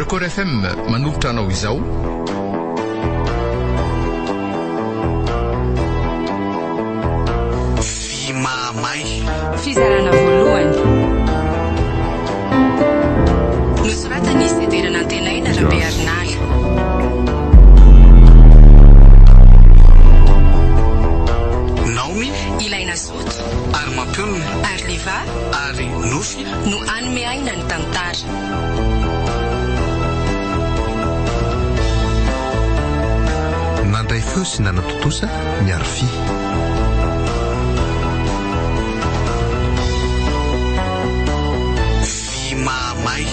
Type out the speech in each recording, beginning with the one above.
Record FM manolotra anao izao. Vy mahamay. Fizarana voalohany. Nosoratan'i Sedera Nantenaina Rabearinala. Naomy. Ilaina Zoto. Ary Mampionona. Ary Leva. Ary Nofy. No hanome aina ny tantara. Nandray feo sy nanatontosa ny Arfi. Vy mahamay.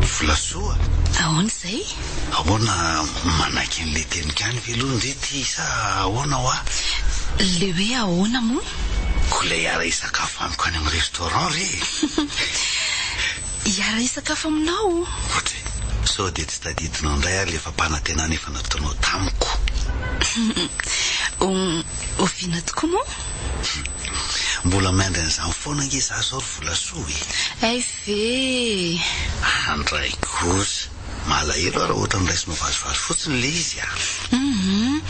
Volasoa. Ahoana izay? Ahoana manaiky an'ilay teniko ihany ve aloha ndry ty sa ahoana hoa? Le hoe ahoana moa? Ko ilay hiara-hisakafo amiko any amin'ny restaurant re e! Hiara-hisakafo aminao? Ohatra e! Sao dia tsy tadidinao indray ary ilay fampanantenana efa nataonao tamiko? Oviana tokoa moa? Mbola miandry an'izany foana ange izaho izao ry Volasoa e! Hay ve e! Andray kosa! Malahelo aho raha ohatra noraisinao vazivazy fotsiny ilay izy a! Humm,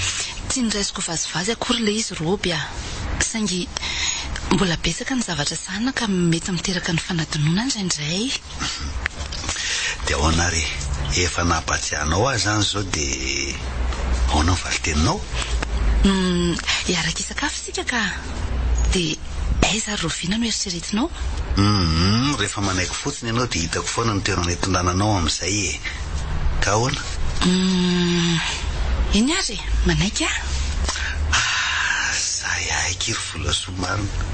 tsy noraisiko vazivazy akory ilay izy Roby a! Saingy mbola betsaka ny zavatra sahanina ka mety miteraka ny fanadinoana indraindray. Dia ahoana ary e? Efa nampatsiahy anao aho izany izao dia ahoana ny valin-teninao? Humm, hiaraka hisakafo isika ka! Dia aiza ary rahoviana no eritreretinao? Humm, rehefa manaiky fotsiny ianao dia hitako foana ny toerana hitondrana anao amin'izay e! Ka ahoana? Humm, eny ary e, manaiky aho. Ah, zay ahy akia ry Volasoa marina.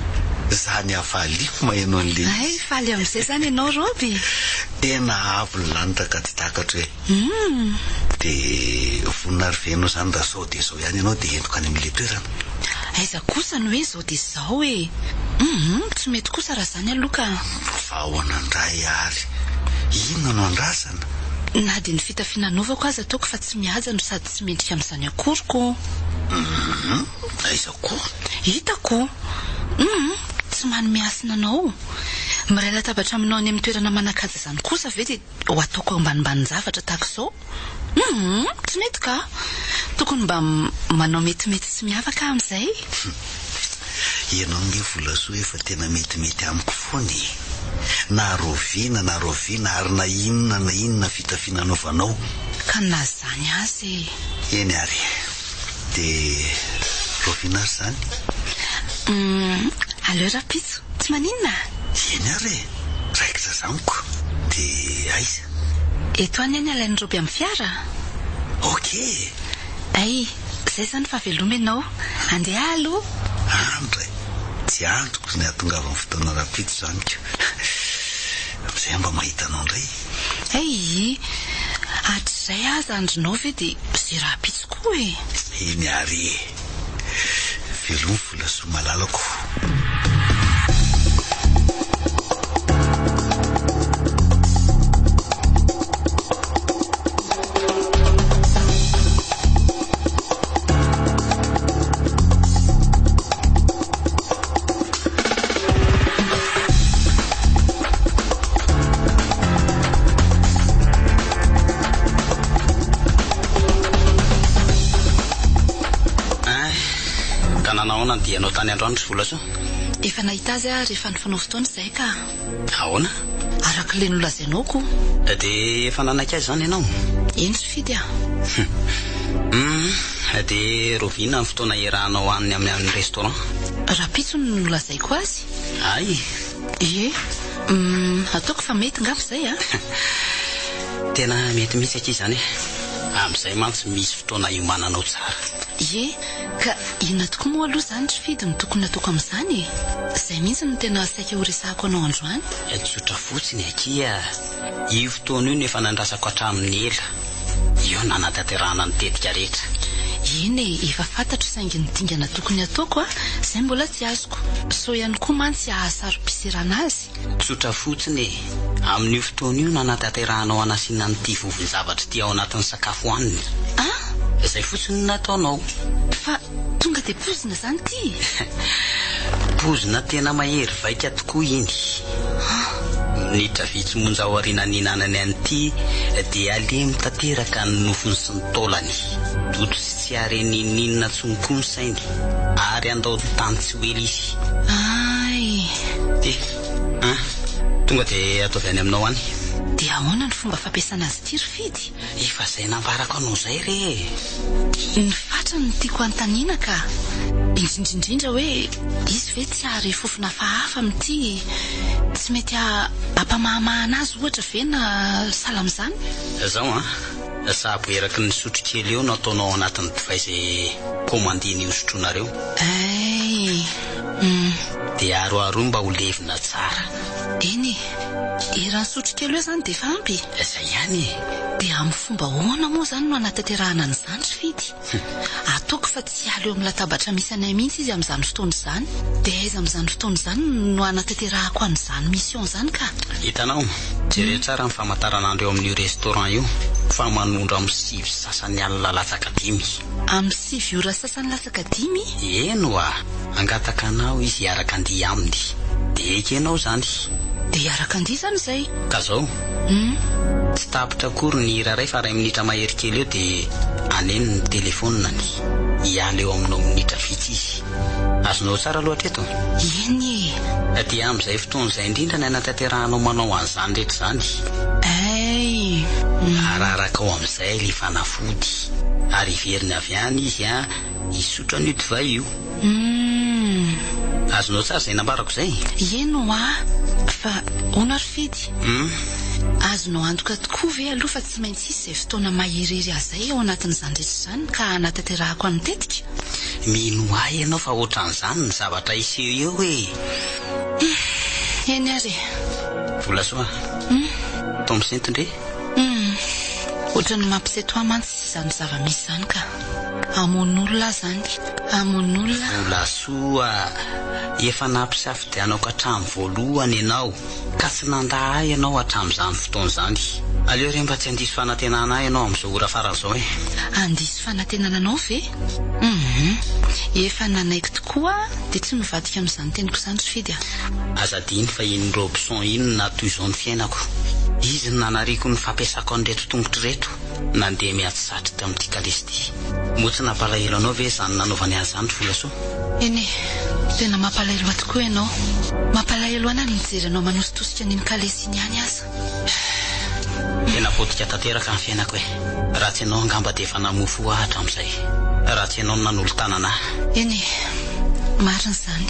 Zany hafaliako maheno an'ilay izy. Hay, faly amin'izay izany ianao Roby? Tena avo ny lanitra ka tsy takatro e. Humm. Dia vonona ary ve ianao izany raha sao dia izao ihany ianao dia entiko any amin'ilay toerana? Aiza kosa no hoe izao dia izao e! Humm, tsy mety kosa raha izany aloha ka. Fa ahoana indray ary? Inona no andrasana? Na dia ny fitafiana anaovako aza ataoko fa tsy mihaja no sady tsy mendrika amin'izany akory ko. Humm, aiza koa? Hitako! Humm, tsy manome hasina anao. Miray latabatra aminao any amin'ny toerana manan-kaja izany kosa ve dia ho ataoko ambanimbanin-javatra tahaka izao? Humm, tsy mety ka! Tokony mba manao metimety sy miavaka aho amin'izay. Humm, ianao ange Volasoa efa tena metimety amiko foana e! Na raoviana na raoviana ary na inona na inona fitafiana anaovanao. Ka na izany aza e! Eny ary e! Dia raoviana ary izany? Humm, aleo rahampitso, tsy maninona? Eny ary e! Raikitra za amiko. Dia aiza? Eto any any alain'i Roby amin'ny fiara? Ok e! Hay, zay zany fa veloma ianao. Andeha aloha. Andro e! Tsy andriko ny hahatongavan'ny fotoana rahampitso izany ko. Amin'izay aho mba mahita anao indray e! Hay, hatrizay aza andrinao ve dia izay rahampitso koa e! Eny ary e! Veloma Volasoa malalako. Hein! Ka nanahoana ny dianao tany androany ry Volasoa? Efa nahita azy aho rehefa nifanao fotoana izahay ka. Ahoana? Araka ilay nolazainao ko. Dia efa nanaiky azy izany ianao? Eny ry Fidy a! Hum! Dia rahoviana ny fotoana hiarahanao haniny amin'ny amin'ny restaurant? Rahampitso no nolazaiko azy. Hay! Ie! Hum! Ataoko fa mety ngamba izay a! Tena mety mihitsy akia izany e! Amin'izay mantsy misy fotoana hiomananao tsara. Ie, ka inona tokoa moa aloha izany ry Fidy no tokony hataoko amin'izany e? Izay mihitsy no tena saika horesahako anao androany. Tsotra fotsiny akia, io fotoana io no efa nandrasako hatramin'ny ela. Io no nanatanterahana ny tetika rehetra. Eny e, efa fantatro saingy ny dingana tokony hataoko a, izay mbola tsy azoko. Sao ihany koa mantsy hahasaro-piserana azy. Tsotra fotsiny e! Amin'io fotoana io no hanatanterahanao hanasiana an'ity vovon-javatra ity ao anatin'ny sakafo hohaniny. An! Izay fotsiny no nataonao. Fa tonga dia poizina izany ity e! Poizina tena mahery vaika tokoa iny. Minitra vitsy monja aoriana nihinanany an'ity dia halemy tanteraka ny nofony sy ny taolany. Doto sy tsy hahare n'inon'inona intsony koa ny sainy ary handao ny tany tsy ho ela izy. Hay! Ty, an! Tonga dia ataovy any aminao any. Dia ahoana ny fomba fampiasana azy ity ry Fidy? Efa izay nambarako anao izay re e! Ny fatrany no tiako hanontaniana ka! Indrindra indrindra hoe izy ve tsy hahare fofona hafahafa amin'ity tsy mety hampamahamahana azy ohatra ve na sahala amin'izany? Izao an! Sahabo eraky ny sotrokely eo no ataonao ao anatin'ny divay izay kaomandiny hosotroinareo. Hay! Hum. Dia aroharoy mba ho levona tsara. Eny e! Eran'ny sotrokely eo izany dia efa ampy e! Izay ihany e! Dia amin'ny fomba ahoana moa izany no hanatanterahana an'izany ry Fidy? Ataoko fa tsy hiala eo amin'ny latabatra misy anay mihitsy izy amin'izany fotoana izany. Dia aiza amin'izany fotoana izany no hanatanterahako an'izany mission izany ka? Hitanao? Jereo tsara ny famantaranandro eo amin'io restaurant io fa manondro amin'ny sivy sasany alina latsaka dimy. Amin'ny sivy ora sasany latsaka dimy? Eny oa! Hangataka anao izy hiaraka handihy aminy. Dia ekenao izany. Dia hiaraka handihy izany izay? Ka zao. Tsy tapitra akory ny hira iray fa iray minitra mahery kely eo dia aneno ny telefaoniny. Hiala eo aminao minitra vitsy izy. Azonao tsara aloha hatreto? Eny e! Dia amin'izay fotoana izay indrindra ny hanatanterahanao manao an'izany rehetra izany. Ay! Ararakao amin'izay ilay fanafody. Ary hiverina avy any izy an, hisotro an'io divay io. Humm. Azonao tsara izay nambarako izay? Eny ho'a, fa hono ary Fidy? Humm. Azonao antoka tokoa ve aloha fa tsy maintsy hisy izay fotoana maha-irery ahy izay ao anatin'izany rehetra izany ka hanatanterahako an'ny tetika? Minoa ahy ianao fa ohatran'izany ny zavatra hiseho eo e! Humm. Eny ary e. Volasoa. Humm. Toa misento ndry? Humm. Ohatran'ny mampisento ahy mantsy izany zava-misy izany ka. Hamono olona aho izany. Hamono olona. Volasoa, efa nampisafidianako hatramin'ny voalohany ianao, ka tsy nandà ahy ianao hatramin'izany fotoana izany. Aleo re mba tsy handiso fanantenana ahy ianao amin'izao ora farany izao e! Handiso fanantenana anao ve? Hum. Efa nanaiky tokoa aho, dia tsy mivadika amin'izany teniko izany ry Fidy a! Aza adino fa iny Robson iny no nahatoy izao ny fiainako. Izy no nanariako ny fampiasako an'ireto tongotro ireto. Nandeha miady satry tamin'ity kalesy ity. Moa tsy nampalahelo anao ve izany nanaovany azy izany ry Volasoa? Eny e, tena mampalahelo ahy tokoa ianao. Mampalahelo ahy na ny mijery anao manositosika an'iny kalesy iny ihany aza. Tena potika tanteraka ny fiainako e. Raha tsy ianao angamba dia efa namoa fo ahy hatramin'izay. Raha tsy ianao no nanolo-tanana ahy. Eny e, marina izany.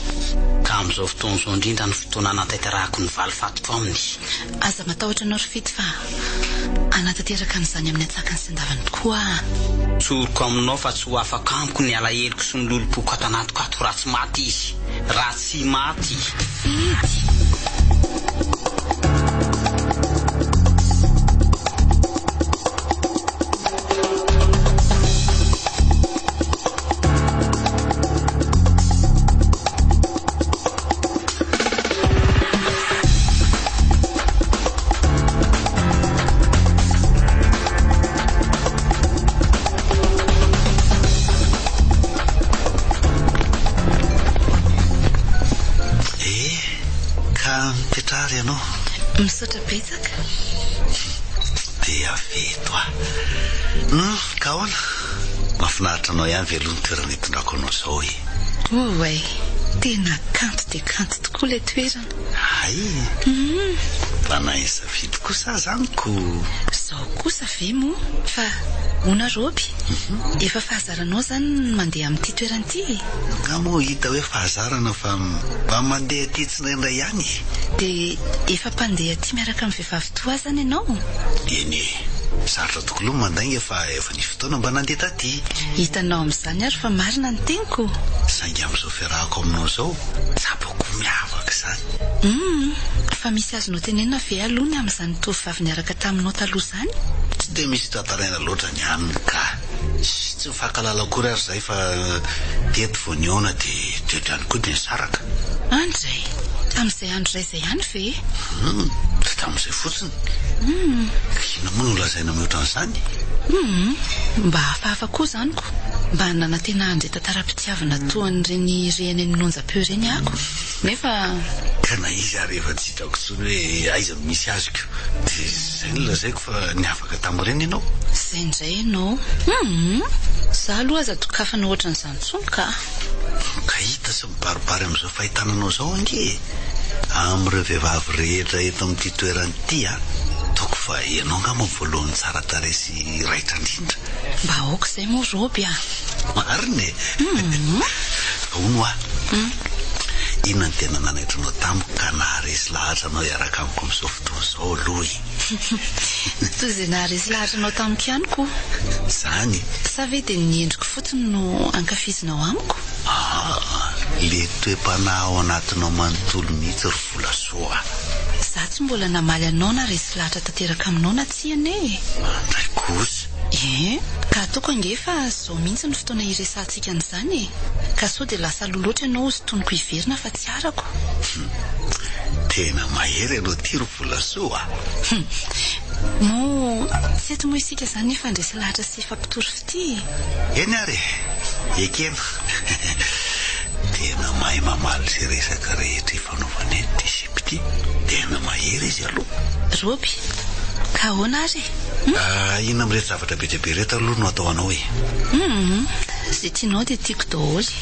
Ka amin'izao fotoana izao indrindra no fotoana hanatanterahako ny valifatiko aminy. Aza matahotra anao ry Fidy fa hanatanteraka an'izany amin'ny antsakany sy andavany tokoa aho. Tsoriko aminao fa tsy ho afaka amiko ny alaheloko sy ny lolompoiko ato anatiko ato raha tsy maty izy. Raha tsy maty. Fidy. Eh, ka mipetraha ary ianao. Misaotra betsaka. Dia avy eto aho. Hum, ka ahoana? Mahafinaritra anao ihany ve aloha ny toerana itondrako anao izao e? Oay! Tena kanto dia kanto tokoa ilay toerana. Hay! Mba nahay nisafidy kosa aho izany ko! Izao kosa ve moa? Fa hono Roby, efa fahazaranao izany ny mandeha amin'ity toerana ity e? Angaha moa hita hoe fahazarana fa mba mandeha aty tsindraindray ihany e! Dia efa mpandeha aty miaraka amin'ny vehivavy toa ahy izany ianao? Eny e! Sarotra tokoa aloha ny mandainga fa efa nisy fotoana mba nandeha taty. Hitanao amin'izany ary fa marina ny teniko. Saingy amin'izao fiarahako aminao izao, tsapako ho miavaka izany. Humm, fa misy azonao tenenina ve aloha ny amin'izany tovovavy niaraka taminao taloha izany? Tsy dia misy tantaraina loatra ny aminy ka. Tsy mifankahalala akory ary izahay fa teto vao nihaona dia teto ihany koa dia nisaraka. Andray! Tamin'izay andro iray izay ihany ve? Humm, tsy tamin'izay fotsiny. Humm. Inona moa no lazaina mihoatra an'izany? Humm, mba hafahafa koa izany ko. Mba nanantena handre tantaram-pitiavana toa an'ireny re any amin'ny onjam-peo ireny ako. Nefa. Ka na izy ary efa tsy hitako intsony hoe aiza no misy azy ko. Dia izay no lazaiko fa niavaka tamin'ireny ianao. Izay indray ianao. Humm! Za aloha aza dokafana ohatran'izany intsony ka. Ka hita sy mibaribary amin'izao fahitana anao izao ange e! Amin'ireo vehivavy rehetra eto amin'ity toerana ity an, ataoko fa ianao angamba no voalohany tsara tarehy sy raitra indrindra. Mba aoka izay moa Roby a! Marina e! Fa hono hoa, inona no tena nanaitra anao tamiko ka naharesy lahatra anao hiaraka amiko amin'izao fotoana izao aloha e? Toy izay naharesy lahatra anao tamiko ihany koa. Izany? Sa ve dia ny endriko fotsiny no ankafizinao amiko? Aa! Le toe-panahy ao anatinao manontolo mihitsy ry Volasoa a! Za tsy mbola namaly anao na resy lahatra tanteraka aminao na tsia anie e! Mandray kosa! Ee, ka ataoko ange fa zao mihitsy no fotoana hiresahantsika an'izany e! Ka sao dia lasa aloha loatra ianao hosintoniko hiverina fa tsy arako. Hum! Tena mahery ianao ity ry Volasoa a! Hum! Moa tsy eto moa isika izany hifandresy lahatra sy hifampitory fitia e! Eny ary e! Ekena! Tena mahay mamaly izay resaka rehetra ifanaovana eto ity sipa ity. Tena mahery izy aloha. Roby, ka ahoana ary e? Hum? Ah, inona amin'ireto zavatra be dia be ireto aloha no atao anao e? Hum, izay tianao dia tiako daholo.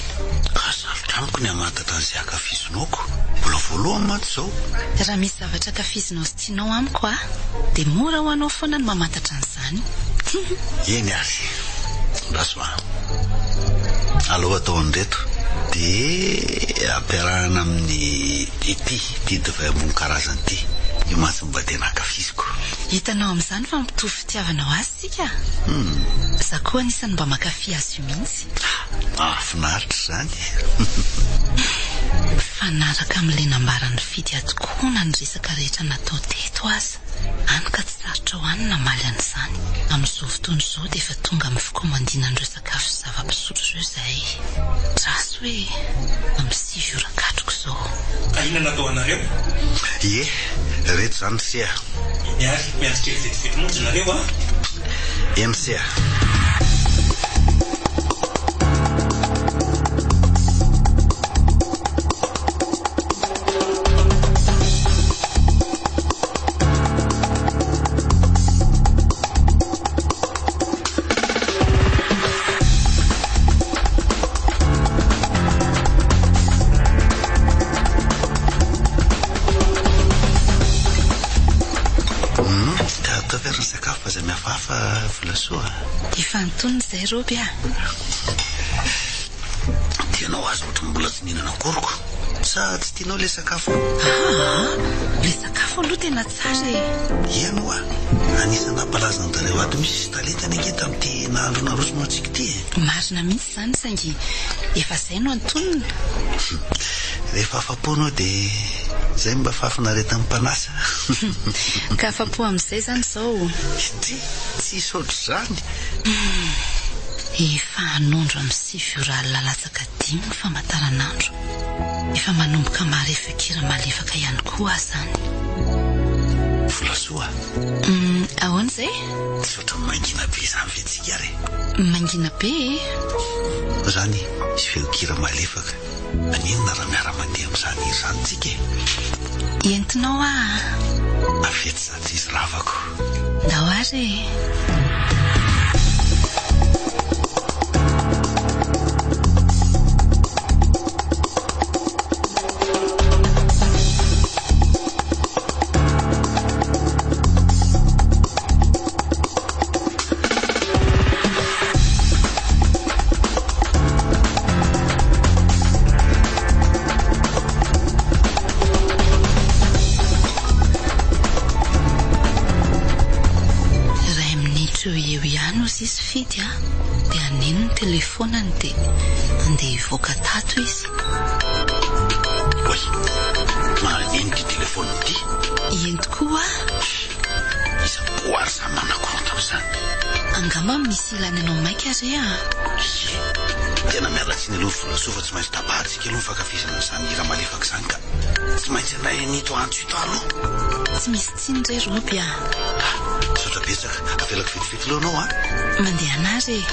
Ka sarotra amiko ny hamantatra an'izay ankafizinao ko. Mbola voalohany mantsy izao. Raha misy zavatra ankafizinao sy tianao amiko a, dia mora ho anao foana ny mamantatra an'izany. Eny ary. Andraso a. Aleo atao an'ireto. Dia ampiarahana amin'ny ity, ity divay ambony karazany ity. Io mantsy no mba tena ankafiziko. Hitanao amin'izany fa mitovy fitiavana ho azy isika? Za koa anisan'ny mba mankafy azy io mihitsy. Mahafinaritra izany. Mifanaraka amin'ilay nambaran'i Fidy ato koa na ny resaka rehetra natao teto aza. Any ka tsy sarotra ho ahy ny namaly an'izany. Amin'izao fotoana izao dia efa tonga amin'ny fikaomandiana an'ireo sakafo sy zava-pisotro ireo izahay. Draso hoe amin'ny 9 ora katroka izao. Ka inona no atao anareo? Ie, ireto izany ry se a! Eny ary, miandry kely vetivety monja nareo a! Eny se a! Hum, ka ataovy ary ny sakafo fa aza mihafahafa Volasoa a. Efa antonona izay Roby a. Tianao aza ohatran'ny mbola tsy nihinana akory ko. Sa tsy tianao ilay sakafo? Aa! Ilay sakafo aloha tena tsara e! Eny ho'a! Anisan'ny nampalaza an-jareo ato mihitsy izy talentany ange tamin'ity nahandro naroso antsika ity e! Marina mihitsy izany saingy efa izay no antonona. Rehefa afa-po anao dia izay no mba fahafinaretan'ny mpanasa. Ka afa-po amin'izay izany izao? Ity! Tsisy ohatr'izany! Efa hanondro amin'ny 9 ora alina latsaka dimy ny famantaranandro. Efa manomboka mahare feon-kira malefaka ihany koa aho izany. Volasoa a! Hum, ahoana izay? Tsy ohatran'ny mangina be izany ve tsika re? Mangina be e! Izany misy feon-kira malefaka. Maninona raha miara-mandeha amin'izany hira izany tsika e? Entinao aho a! Avy etsy sady izy ravako. Ndao ary e! Iray minitra eo eo ihany hozy izy Fidy a, dia haneno ny telefonany dia handeha hivoaka tato izy. Oay, maneno ity telephone ity. Eny tokoa hoa. Iza koa ary izany manakorontana izany? Angamba misy ilany anao maika re a! Ie, tena miala tsiny aloha Volasoa fa tsy maintsy tapahantsika aloha ny fankafizana an'izany hira malefaka izany ka. Tsy maintsy handray an'ito antso ito aho aloha. Tsy misy tsiny re Roby a! Ah, misaotra betsaka. Avelako vetivety aloha ianao a! Mandehana ary e!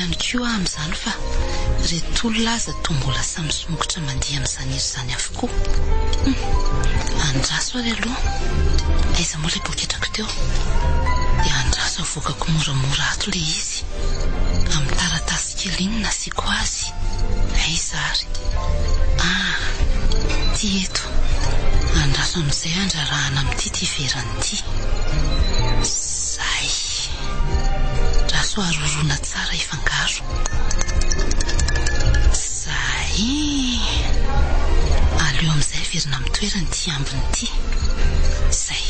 ihany koa aho amin'izany fa ireto olona aza toa mbola samy somokotra mandihy amin'izany hira izany avokoa. Hum! Andraso ary aloha. Aiza moa ilay poketrako teo? Dia andraso avoakako moramora ato ilay izy. Amin'ny taratasy kely iny nasiako azy. Aiza ary? Ah! Ity eto. Andraso amin'izay andrarahana amin'ity ity verany ity. Zay. Andraso aroroana tsara hifangaro. Zay. Aleo amin'izay averina amin'ny toerany ity ambiny ity. Zay.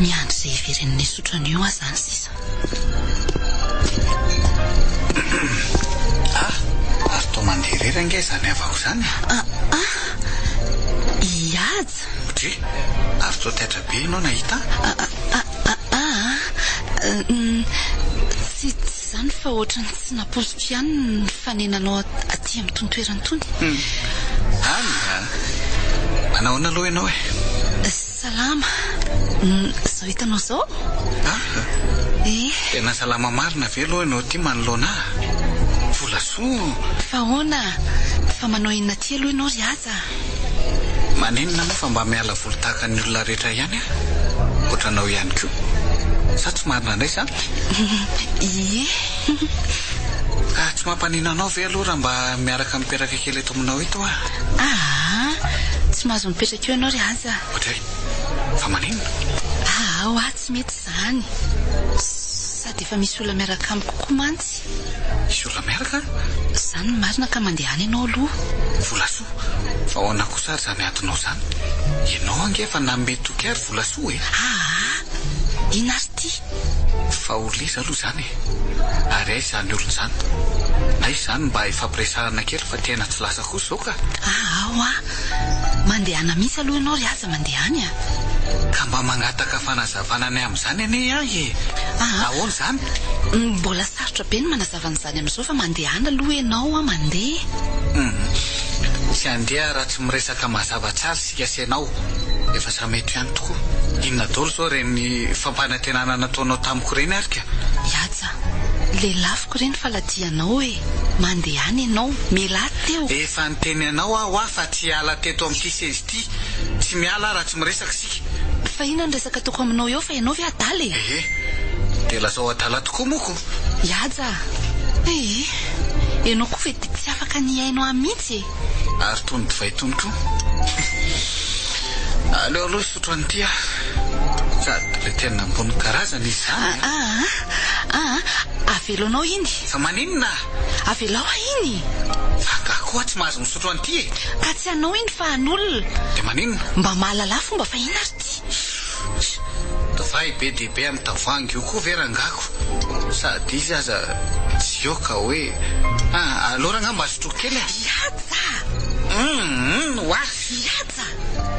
Miandry izay hiverenan'ny hisotro an'io aho izany sisa. Ah! Ary toa mandeha irery ange izany havako izany e! Ah ah! I Haja? Dry! Ary toa taitra be ianao nahita ahy? Ah ah ah ah! Tsy izany fa ohatran'ny tsy nampoiziko ihany ny fanenanao aty amin'itony toerana itony. Any an! Manahoana aloha ianao e? Salama. Izao hitanao izao? Ah! Eh. Tena salama marina ve aloha ianao ity manoloana ahy? Volasoa. Fa ahoana? Fa manao inona aty aloha ianao ry Haja? Maninona moa fa mba miala voly tahaka ny olona rehetra ihany aho? Ohatranao ihany koa. Sa tsy marina indray izany? Ie. Ka tsy mampaninona anao ve aloha raha mba miaraka mipetraka kely eto aminao eto aho? Aa! Tsy mahazo mipetraka eo ianao ry Haja. Ohatray! Fa maninona? Aa hoa tsy mety izany. Sady efa misy olona miaraka amiko koa mantsy. Misy olona miaraka? Izany no marina ka mandehana ianao aloha. Volasoa, fa ahoana kosa ary izany adinao izany? Ianao ange efa nanome toky ahy ry Volasoa e! Aa! Inona ary ity? Fa olona iza aloha izany e? Ary aiza izany olona izany? Aiza izany mba hifampiresahana kely fa tena tsy lasa kosa izao ka! Aa hoa! Mandehana mihitsy aloha ianao ry Haja mandehana a! Ka mba mangataka fanazavana ny amin'izany anie aho e! Aa! Ahoana izany? Mbola sarotra be ny manazava an'izany amin'izao fa mandehana aloha ianao a! Mandeha! Hum! Tsy handeha aho raha tsy miresaka mazava tsara isika sy ianao. Efa samy eto ihany tokoa. Inona daholo izao ireny fampanantenana nataonao tamiko ireny ary ka? Haja, lelafiko ireny faladianao e! Mandehana ianao, mialà teo! Efa niteny anao aho hoa fa tsy hiala teto amin'ity seza ity. Tsy miala aho raha tsy miresaka isika. Fa inona no resaka ataoko aminao eo fa ianao ve adala e? Ehe, dia lazao adala tokoa moa ko. Haja a! Ehe, ianao koa ve dia tsy afaka ny hihaino ahy mihitsy e? Ary tony divay tony koa. Aleo aloha hisotro an'ity aho. Sady ilay tena ambony karazana izy izany a! Aa, aa, avelo anao iny. Fa maninona? Avelao aho iny! Fa angaha koa tsy mahazo misotro an'ity e? Ka tsy anao iny fa an'olona. Dia maninona? Mba mahalalà fomba fa inona ary ity? Ssss! Divay be dia be amin'ny tavoahangy io koa ve rangako? Sady izy aza tsy eo ka hoe. Ah, aleo rangaha mba sotroiko kely e! Mihaja! Hum, oa! Mihaja!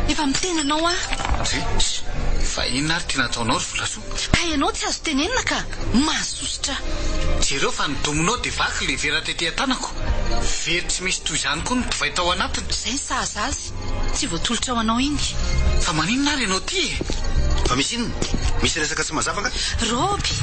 Efa miteny anao aho. Dry, fa inona ary ty nataonao ry Volasoa? Ka ianao tsy azo tenenina ka! Mahasosotra! Jereo fa ny dominao dia vaky ilay vera tety an-tanako. Very tsy misy toy izany koa ny divay tao anatiny. Izay ny sahaza azy. Tsy voatolotra ho anao iny. Fa maninona ary ianao ity e? Fa misy inona? Misy resaka tsy mazava angaha? Roby!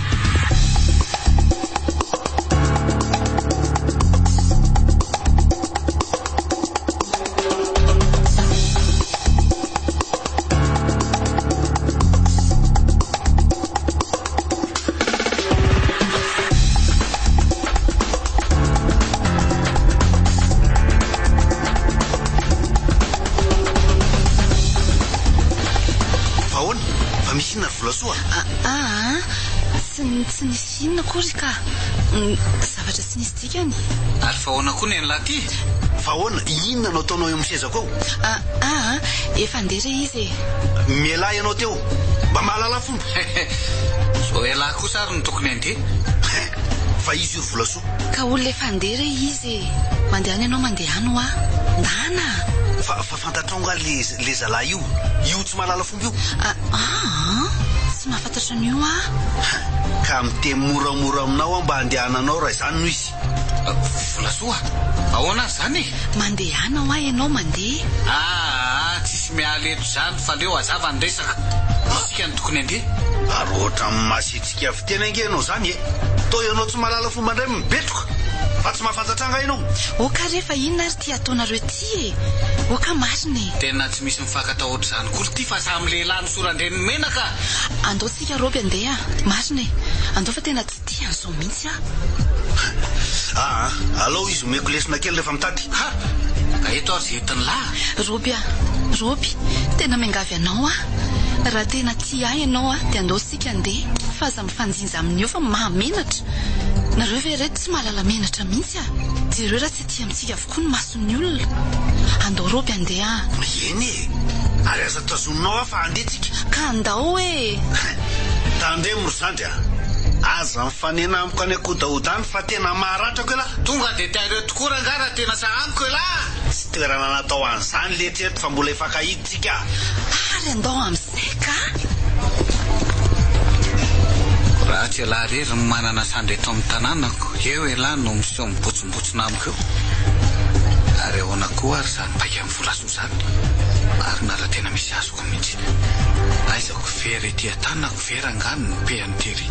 Fa ahoana? Fa misy inona ry Volasoa? Aa, tsy tsy nisy inona akory ka. Zavatra tsy nisy dikany. Ary fa ahoana koa ny an'lah ty? Fa ahoana? Inona no ataonao eo amin'ny sezako eo? Aa, efa handeha re izy e. Mialà ianao teo. Mba mahalala fomba. Zao ialahy kosa ary no tokony handeha. Fa izy io ry Volasoa. Ka olona efa handeha re izy e. Mandehana ianao mandehana hoa. Ndana a! Fa fa fantatrao nga le le zalahy io? Io tsy mahalala fomba io? Aa! Tsy mahafantatra an'io aho. Ka miteny moramora aminao aho mba handehananao raha izany no izy. Volasoa, ahoana ary izany e? Mandehana hoa ianao mandeha. Aa, tsisy miala eto izany fa aleo hazava ny resaka. Isika no tokony handeha. Ary ohatran'ny masiatsiaka fiteny ange ianao izany e! Toa ianao tsy mahalala fomba indray mibetroka fa tsy mahafantatra angaha ianao? Oka re fa inona ary ity ataonareo ity e! Oka marina e! Tena tsy misy mifankatahotra izany koa ity fa samy lehilahy nosoran-dreniny menaka a! Andao tsika Roby andeha a! Marina e! Andao fa tena tsy tia an'izao mihitsy aho. Aa! Alao izy omeko lesona kely rehefa mitady. Ha! Ka eto ary izay entin'lah a! Roby a! Roby! Tena miangavy anao aho. Raha tena tia ahy ianao a, dia andao isika andeha fa aza mifanjinja amin'io fa mahamenatra. Nareo ve ireto tsy mahalala menatra mihitsy a! Jereo raha tsy aty amintsika avokoa ny mason'ny olona. Andao Roby andeha a! Eny e! Ary aza tazoninao aho fa andeha tsika. Ka andao e! Tandremo ry zandry a! Aza mifanena amiko any an-kodahoda any fa tena maharatrako elah! Tonga dia taireo tokoa rangahy raha tena saha amiko elah! Tsy toerana natao an'izany letsy eto fa mbola hifankahita tsika. Ary andao amin'izay ka! Ratsy elah rery ny manana sandry eto amin'ny tanànako, eo elah no miseho mibotsimbotsina amiko eo. Ary ahoana koa ary izany paikan'i Volasoa izany? Marina raha tena misy azoko mihitsy. Aiza ko vera ety an-tanako ve rangaha no nopehan'i Terry?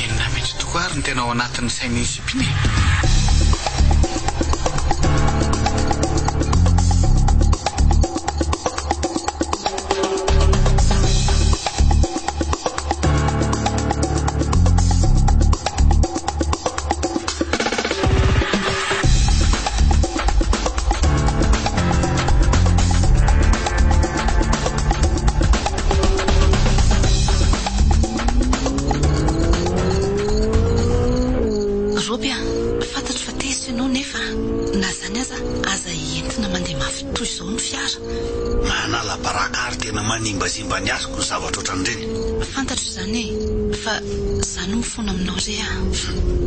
Inona mihitsy tokoa ary no tena ao anatin'ny sain'iny sipiny e? Roby a, fantatro fa tezitra ianao nefa na izany aza aza entina mandeha mafy toy izao ny fiara. Manala baraka ary tena manimbazimba ny asiko ny zavatra ohatran'ireny. Fantatro izany e, fa za no mifona aminao re a.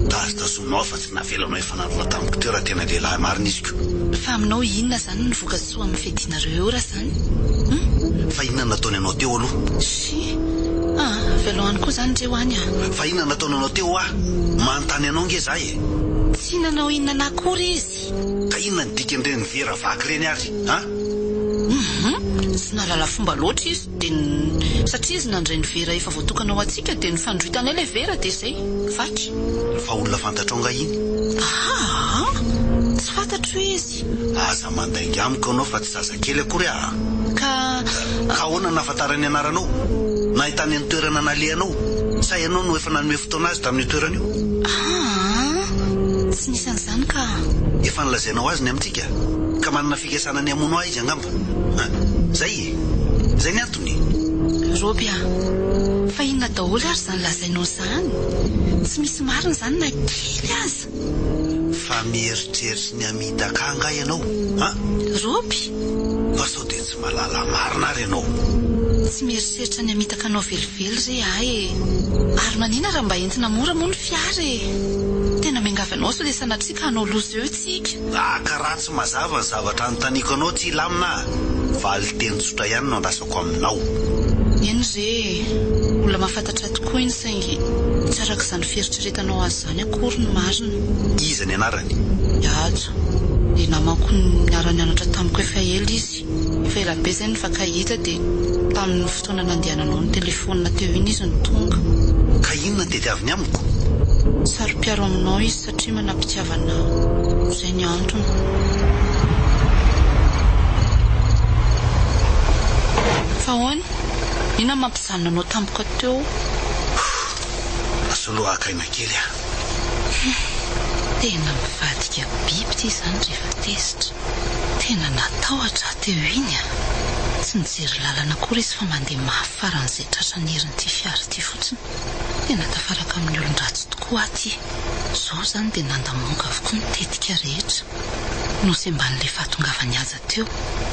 Tazotazonao fa tsy navelanao hifanarona tamiko teo raha tena lehilahy marina izy ko. Fa aminao inona izany ny vokatsoa amin'ny fiadianareo eo raha izany hum? Fa inona no nataony anao teo aloha? Shi! Ah, avelao any koa izany re ho any a. Fa inona no nataony anao teo hoa? Manontany anao nge za e. Tsy nanao inona anah akory izy. Ka inona ny dikan'ireny vera vaky ireny ary an? Hum, tsy nahalala fomba loatra izy dia satria izy nandray ny vera efa voatokana ho antsika dia nifandroitanay ilay vera dia izay, vaky. Fa olona fantatrao nga iny? Aa! Tsy fantatro izy. Aza mandainga amiko ianao fa tsy zazakely akory aho a! Ka. Ka ahoana no nahafantarany ny anaranao? Nahitany ny toerana nalehanao? Sa ianao no efa nanome fotoana azy tamin'io toerana io? Aa! Tsy nisy an'izany ka. Efa nolazainao azy ny amintsika? Ka manana fikasana ny hamono ahy izy angamba? Hein! Zay e! Zay ny antony? Roby a! Fa inona daholo ary izany lazainao izany? Tsy misy marina izany na kely aza! Fa mieritreritra ny hamitaka ahy angaha ianao? An! Roby! Fa sao dia tsy mahalala marina ary ianao? Tsy mieritreritra ny hamitaka anao velively re ahy e! Ary manina raha mba entina mora moa ny fiara e! Tena miangavy anao sao dia sanatria ka hanao loza eo tsika. Ah ka raha tsy mazava ny zavatra anontaniako anao tsy hilamina ah! Valinteny tsotra ihany no andrasako aminao. Eny re e! Olona mahafantatra tokoa iny saingy tsy araka izany fieritreretanao azy izany akory ny marina. Iza ny anarany? Hajo. Ilay namako niara-nianatra tamiko efa ela izy. Efa ela be izay nifankahita dia tamin'ny fotoana nandehananao nitelefaonina teo iny izy no tonga. Ka inona no tediaviny amiko? Saro-piaro aminao izy satria manam-pitiavana izay ny antony. Fa ahoana? Inona no mampijanona anao tampoka teo? Asao aloha haka aina kely aho. Hum, tena mivadika biby ity izany rehefa tezitra. Tena natahotra aho teo iny a! Tsy nijery lalana akory izy fa mandeha mafy faran'izay tratran'ny herin'ity fiara ity fotsiny. Tena tafaraka amin'ny olon-dratsy tokoa aho ity. Izao izany dia nandamoaka avokoa ny tetika rehetra. Nosemban'ilay fahatongavan'i Haja teo.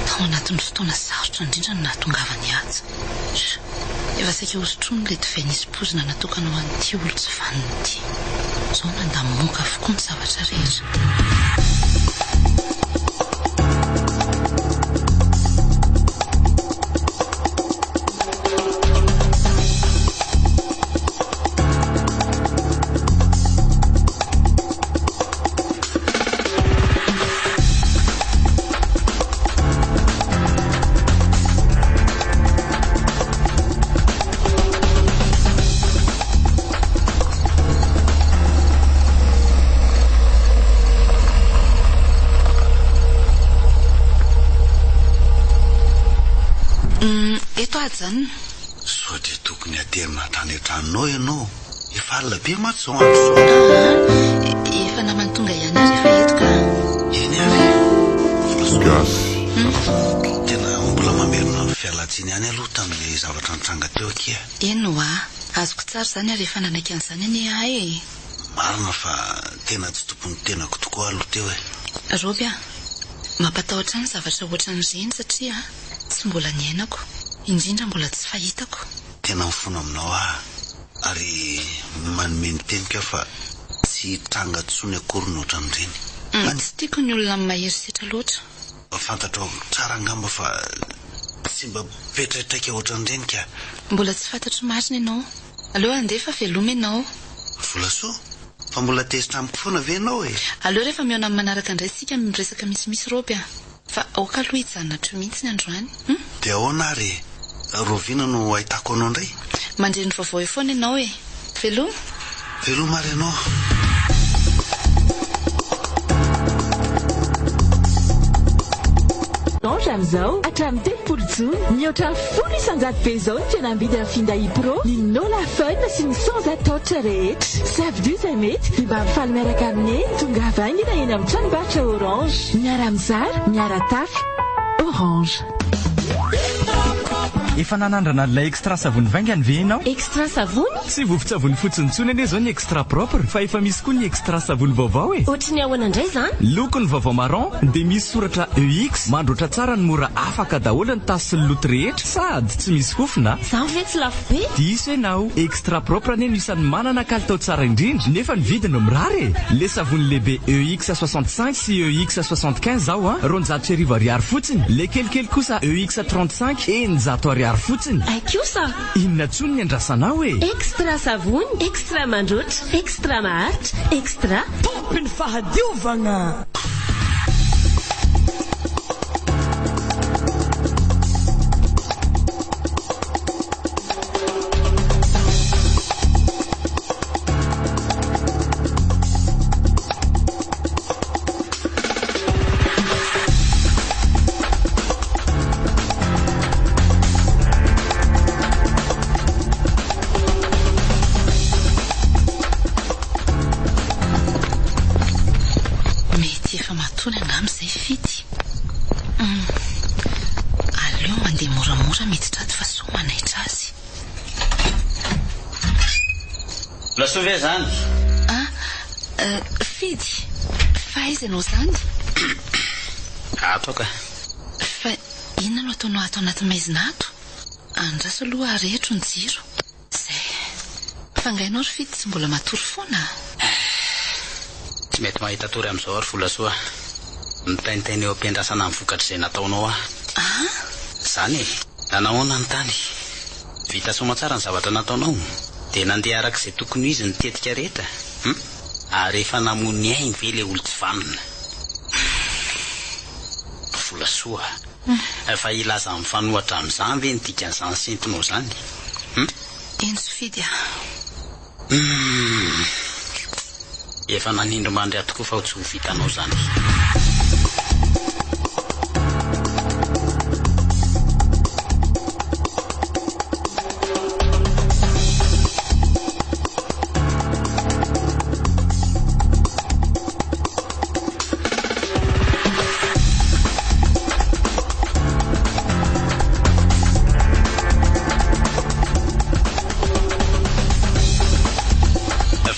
Tao anatin'ny fotoana sarotra indrindra no nahatongavan'i Haja. Sh! Efa saika hosotroiny ilay divay nisy poizina natokana ho an'ity olon-tsy vanona ity. Izao nandamoaka avokoa ny zavatra rehetra. Hum, eto aho ajanona. Sao dia tokony haterina hatrany an-tranonao ianao? Efa alina be mantsy izao andro izao. Aa, efa naman'ny tonga ihany aho rehefa eto ka. Eny ary e. Volasoa. Tena mbola mamerina ny fialan-tsiny ihany aloha tamin'ilay zavatra nitranga teo akia. Eny ho'a. Azoko tsara izany ary efa nanaiky an'izany anie aho e. Marina fa tena tsy tompon'ny tenako tokoa aloha teo e. Roby a! Mampatahotra ahy ny zavatra ohatran'ireny satria tsy mbola niainako, indrindra mbola tsy fahitako. Tena mifona aminao aho ary manome ny teniko aho fa tsy hitranga intsony akory ny ohatran'ireny. Tsy tiako ny olona mahery setra loatra. Fantatrao tsara angamba fa tsy mba petraitraika ohatran'ireny ka. Mbola tsy fantatro marina ianao. Aleo handeha fa veloma ianao. Volasoa, fa mbola tezitra amiko foana ve ianao e? Aleo rehefa mihaona amin'ny manaraka indray isika miresaka misimisy Roby a! Fa aoka aloha hijanona hatreo mihitsy ny androany hum! Dia ahoana ary e? Rahoviana no ahitako anao indray? Mandre ny vaovao eo foana ianao e! Veloma! Veloma ary ianao! Orange amin'izao hatramin'ny 30 jona. Mihoatra 10% be izao ny fihenam-bidy amin'ny finday Pro, ny Nola Fun sy ny Sans Touch rehetra. Safidio izay mety dia mba mifaly miaraka aminay. Tongava haingana eny amin'ny tranombarotra Orange. Miara-mizara, miara-tafa. Orange. Efa nanandrana an'ilay extra savony vaingany ve ianao? Extra savony? Tsy vovon-tsavony fotsiny intsony anie izao ny extra propre fa efa misy koa ny extra savony vaovao e! Ohatry ny ahoana indray izany? Lokony vaovao marron dia misy soratra EX, mandroatra tsara ny mora afaka daholo ny tasy sy ny loto rehetra sady tsy misy fofona. Izany ve tsy lafo be? Diso ianao, extra propre anie no isan'ny manana kalitao tsara indrindra nefa ny vidiny mirary e! Le savony lehibe EX 65 sy EX 75 zao an, 1200 ariary fotsiny, le kelikely kosa EX 35, 600 ariary fotsiny. Hay kosa! Inona tsony ny andrasanao e? Extra savony, extra mandroatra, extra maharitra, extra. Tompon'ny fahadiovagna. Mety efa matory angamba izay Fidy. Hum. Aleo mandeha moramora miditra ato fa sao manaitra azy. Lasoa ve izany? Ah, Fidy, fa aiza ianao izany? Ato aho ka. Fa inona no ataonao ato anaty maizina ato? Andraso aloha arehitro ny jiro. Izay. Fa angaha ianao ry Fidy tsy mbola matory foana? Tsy mety mahita tory amin'izao aho ry Volasoa. Mitaintaina eo am-piandrasana ny vokatr'izay nataonao aho. Ah? Izany e! Nanahoana ny tany? Vita soamatsara ny zavatra nataonao? Dia nandeha araka izay tokony ho izy ny tetika rehetra? Hum? Ary efa namoy ny ainy ve ilay olon-tsy vanona? Volasoa a! Fa hilaza mifanohitra amin'izany ve ny dikan'izany sentonao izany? Hum? Eny Sofidy a! Humm! Efa nanindry mandry ahy tokoa fa tsy ho vitanao izany.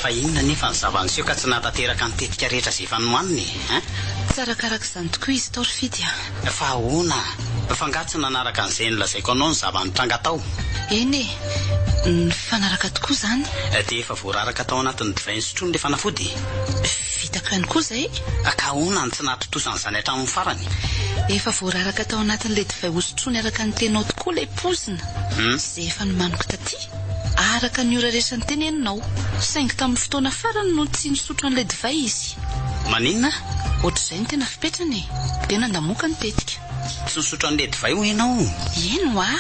Fa inona anefa ny zava-niseho ka tsy nahatanteraka ny tetika rehetra izay efa nomanina e? Hein? Tsy arakaraka izany tokoa izy tao ry Fidy a! Fa ahoana? Fa angaha tsy nanaraka an'izay nolazaiko anao ny zava-nitranga tao? Eny e! Nifanaraka tokoa izany. Dia efa voararaka tao anatin'ny divay nisotroiny ilay fanafody? Vitako ihany koa izay. Ka ahoana no tsy nahatontosa an'izany hatramin'ny farany? Efa voararaka tao anatin'ilay divay hosotroiny araka ny teninao tokoa ilay poizina, izay efa nomaniko taty, araka ny ora rehetra noteneninao. Saingy tamin'ny fotoana farany no tsy nisotro an'ilay divay izy. Maninona? Ohatr'izay no tena fipetrany e! Dia nandamoaka ny tetika. Tsy nisotro an'ilay divay hoy ianao? Eny hoa!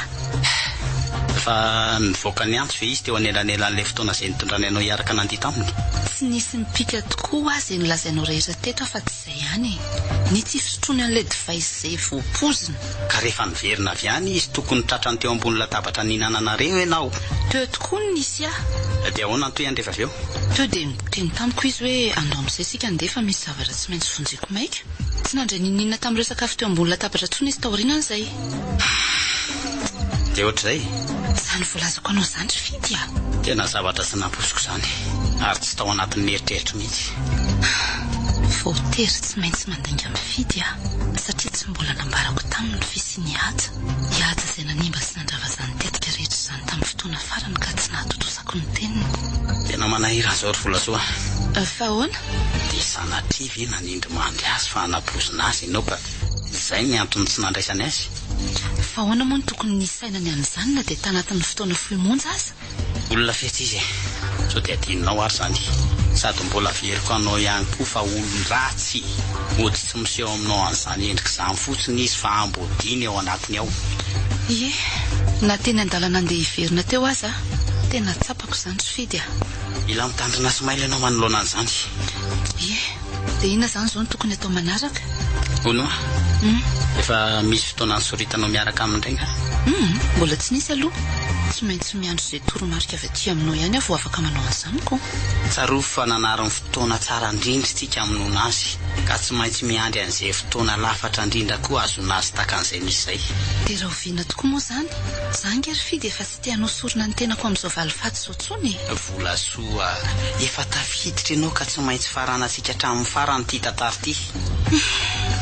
Fa nivoaka niantso ve izy teo anelanelan'ilay fotoana izay nitondrany anao hiaraka nandihy taminy? Tsy nisy nipika tokoa hoa izay nolazainao rehetra teto afa-tsy izay ihany e! Ny tsy fisotroany an'ilay divay izay voapoizina. Ka rehefa niverina avy any izy tokony tratrany teo ambony latabatra nihinananareo ianao. Teo tokoa no nisy ahy. Dia ahoana ny tohiny rehefa avy eo? Teo dia niteny tamiko izy hoe andao amin'izay isika handeha fa misy zavatra tsy maintsy vonjeko maika. Tsy nandray n'inon'inona tamin'ireo sakafo teo ambony latabatra intsony izy taorianan'izay. Dia ohatr'izay? Izany voalazako anao izany ry Fidy a! Tena zavatra tsy nampoiziko izany ary tsy tao anatin'ny eritreritro mihitsy. Voatery tsy maintsy mandainga amin'i Fidy aho satria tsy mbola nambarako taminy ny fisian'i Haja. I Haja izay nanimba sy nandrava izany tetika rehetra izany tamin'ny fotoana farany ka tsy nahatontosako ny teniny. Tena manahirana izao ry Volasoa a! Fa ahoana? Dia sanatria ve nanindry mandry azy fa hanabozona azy ianao ka izay ny antony tsy nandraisany azy? Fa ahoana moa no tokony nisainany an'izany na dia tanatin'ny fotoana fohy monja aza? Olona fetsy izy e! Sao dia adinonao ary izany? Sady mbola averiko anao ihany koa fa olon-dratsy! Mody tsy miseho aminao an'izany endrika izany fotsiny izy fa ambodiny ao anatiny ao. Ie, na teny an-dalana andeha hiverina teo aza aho, tena tsapako izany ry Fidy a! Mila mitandrina sy mailo ianao manoloana an'izany. Ie, dia inona izany izao no tokony atao manaraka? Hono hoa, efa misy fotoana nisoritanao miaraka aminy indray angaha? Hum, mbola tsy nisy aloha. Tsy maintsy miandry izay toromarika avy aty aminao ihany aho vao afaka manao an'izany ko. Tsarovy fa nanary ny fotoana tsara indrindra isika hamonoana azy, ka tsy maintsy miandry an'izay fotoana lafatra indrindra koa hahazoana azy tahaka an'izay misy izay. Dia rahoviana tokoa moa izany? Za ange ry Fidy efa tsy te hanao sorona ny tenako amin'izao valifaty izao intsony e! Volasoa, efa tafiditra ianao ka tsy maintsy faranantsika hatramin'ny farany ity tantara ity.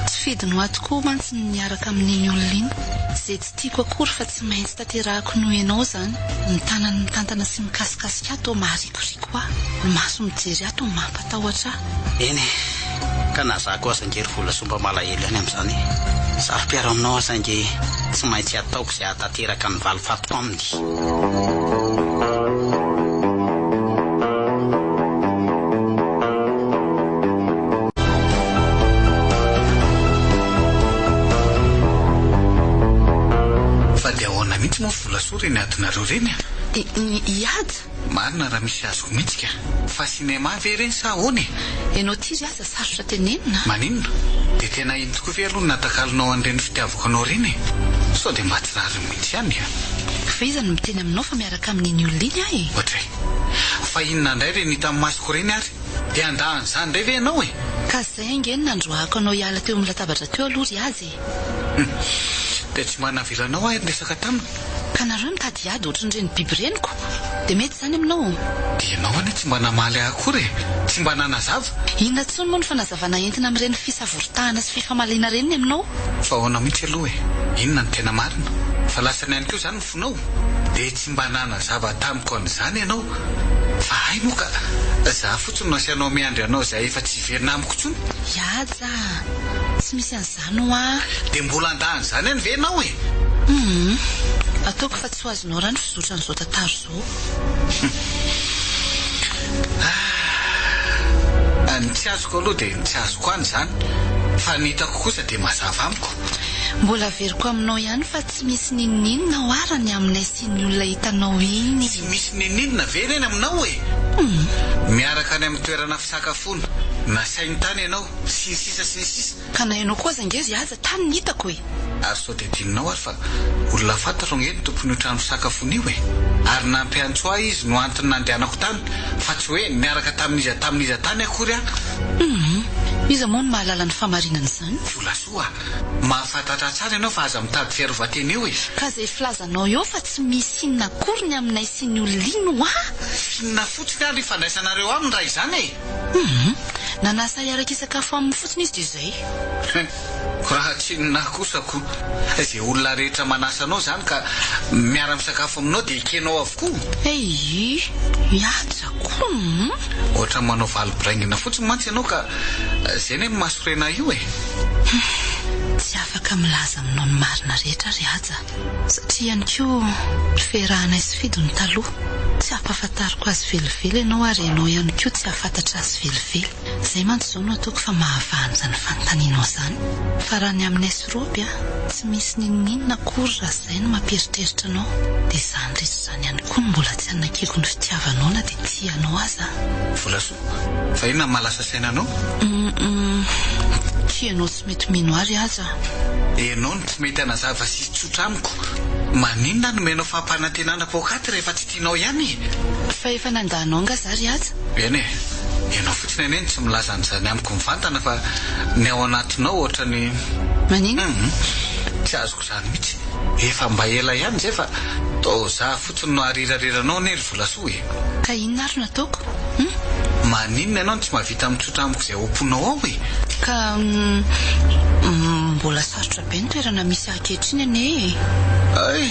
Tsy fidiny ho ahy tokoa mantsy ny miaraka amin'iny olona iny. Izay tsy tiako akory fa tsy maintsy tanterahako noho ianao izany. Ny tanany mitantana sy mikasikasika ahy toa maharikoriko ahy. Ny maso mijery ahy toa mampatahotra ahy. Eny e! Ka na za koa aza ange ry Volasoa mba malahelo ihany amin'izany e! Saro-piaro aminao aho saingy tsy maintsy ataoko izay hahatanteraka ny valifatiko aminy. Fa dia ahoana mihitsy moa Volasoa ireny adinareo ireny a? I Haja? Marina raha misy azoko mihitsy ka. Fa cinéma ve ireny sa ahoana e? Ianao ity ry aza sarotra tenenina a! Maninona? Dia tena iny tokoa ve aloha no natakalonao an'ireny fitiavako anao ireny e? Sao dia mba tsy rariny mihitsy ihany a! Fa iza no miteny aminao fa miaraka amin'iny olona iny aho e? Ohatray. Fa inona indray ireny hitan'ny masoko ireny ary? Dia handà an'izany indray ve ianao e? Ka izay ange no nandroahako anao hiala teo amin'ny latabatra teo aloha ry aza e! Hum. Dia tsy mba navelanao aho niresaka taminy? Ka nareo mitady hiady ohatran'ireny biby ireny ko! Dia mety izany aminao? Dia ianao anie tsy mba namaly ahy akory e! Tsy mba nanazava! Inona intsony moa no fanazavana entina amin'ireny fisavoritahana sy fifamaliana ireny ny aminao? Fa ahoana mihitsy aloha e? Inona no tena marina? Fa lasany ihany koa izany ny fonao? Dia tsy mba nanazava tamiko an'izany ianao? Fa hay moa ka! Za fotsiny no asianao miandry anao izay efa tsy hiverina amiko intsony? Hiaja a! Tsy misy an'izany hoa! Dia mbola handà an'izany ihany ve ianao e? Humm. Ataoko fa tsy ho azonao raha ny fizotran'izao tantara izao. Humm. Ah. Ny tsy azoko aloha dia ny tsy azoko any izany. Fa ny hitako kosa dia mazava amiko. Mbola averiko aminao ihany fa tsy misy n'inon'inona hoa raha ny aminay sy iny olona hitanao iny. Tsy misy n'inon'inona ve ireny aminao e? Humm. Miaraka any amin'ny toerana fisakafoana, nasainy tany ianao, sy ny sisa sy ny sisa. Ka na ianao koa aza ange ry Haja tany ny hitako e! Ary sao dia adinonao ary fa olona fantatro ange ny tompon'io trano fisakafoana io e! Ary nampiantso ahy izy no antony nandehanako tany fa tsy hoe niaraka tamin'iza tamin'iza tany akory aho. Humm. Iza moa no mahalala ny fahamarinan'izany? Volasoa a! Mahafantatra tsara ianao fa aza mitady fiarovan-tena eo e! Ka izay filazanao eo fa tsy misy inona akory ny aminay sy ny olona iny hoa! F'inona fotsiny ary ifandraisanareo aminy raha izany e! Humm. Nanasa hiaraka hisakafo aminy fotsiny izy dia izay. Hum. Raha tsy inona kosa ko. Izay olona rehetra manasa anao izany ka miara-misakafo aminao dia ekenao avokoa? Eii. Mihaja koa humm. Ohatran'ny manao valy boraingina fotsiny mantsy ianao ka izay anie no mahasorena ahy io e! Humm. Tsy afaka milaza aminao ny marina rehetra ry Haja. Satria ihany koa ry fiarahanay sy Fido ny taloha. Tsy hampahafantariko azy velively ianao ary ianao ihany koa tsy hahafantatra azy velively. Izay mantsy izao no ataoko fa mahavaha an'izany fanontanianao izany. Fa raha ny aminay sy Roby a, tsy misy n'inon'inona akory raha izay no mampieritreritra anao. Dia izany rehetra izany ihany koa no mbola tsy hanakiko ny fitiavanao na dia tia anao aza aho. Volasoa, fa inona no mahalasa saina anao? Hum. Ianao tsy mety mino ahy ry Haja a. Ianao no tsy mety hanazava sy hitsotra amiko. Maninona no omenao fampanantenana poakaty rehefa tsy tianao ihany e? Fa efa nandà anao angaha za ry Haja? Eny e. Ianao fotsiny anie no tsy milaza an'izany amiko mivantana fa ny ao anatinao ohatran'ny. Maninona? Hum. Tsy azoko izany mihitsy. Efa mba ela ihany izay fa toa za fotsiny no arirariranao anie ry Volasoa e. Ka inona ary no ataoko? Hum? Maninona ianao no tsy mahavita mitsotra amiko izay ao am-ponao ao e? Ka mbola sarotra be ny toerana misy ahy ankehitriny anie e! Hay!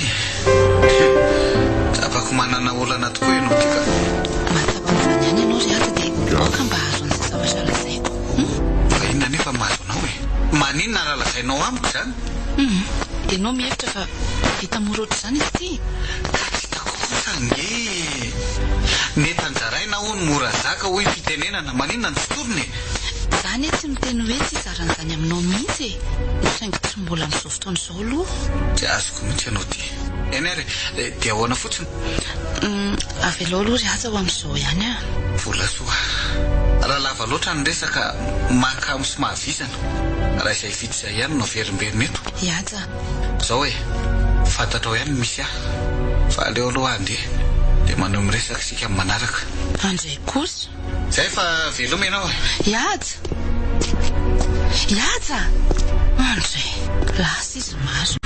Tsapako manana olana tokoa ianao ity ka! Mahatsapa an'izany ihany ianao ry Haja dia aoka mba hahazo an'izay zavatra lazaiko. Hum? Fa inona anefa no mahazo anao e? Maninona raha lazainao amiko izany? Hum! Ianao mihevitra fa vita mora ohatr'izany izy ity? Ka tsy hitako kosa ange e! Nentan-jaraina hono mora zaka hoy ny fitenenana, maninona no tsy torina e? Za anie tsy miteny hoe tsy hizara an'izany aminao mihitsy e! Saingy tsy mbola amin'izao fotoana izao aloha. Tsy azoko mihitsy ianao ity. Eny ary e, dia ahoana fotsiny? Hum, avelao aloha ry Haja ho amin'izao ihany a! Volasoa, raha lava loatra ny resaka, mahakamo sy mahavizana. Raha izay vita izay ihany no averimberina eto. I Haja. Zao e, fantatrao ihany ny misy ahy, fa aleo aloha handeha, dia manohy miresaka isika amin'ny manaraka. Andray kosa. Zay fa veloma ianao e. I Haja! I Haja! Andray, lasa izy marina.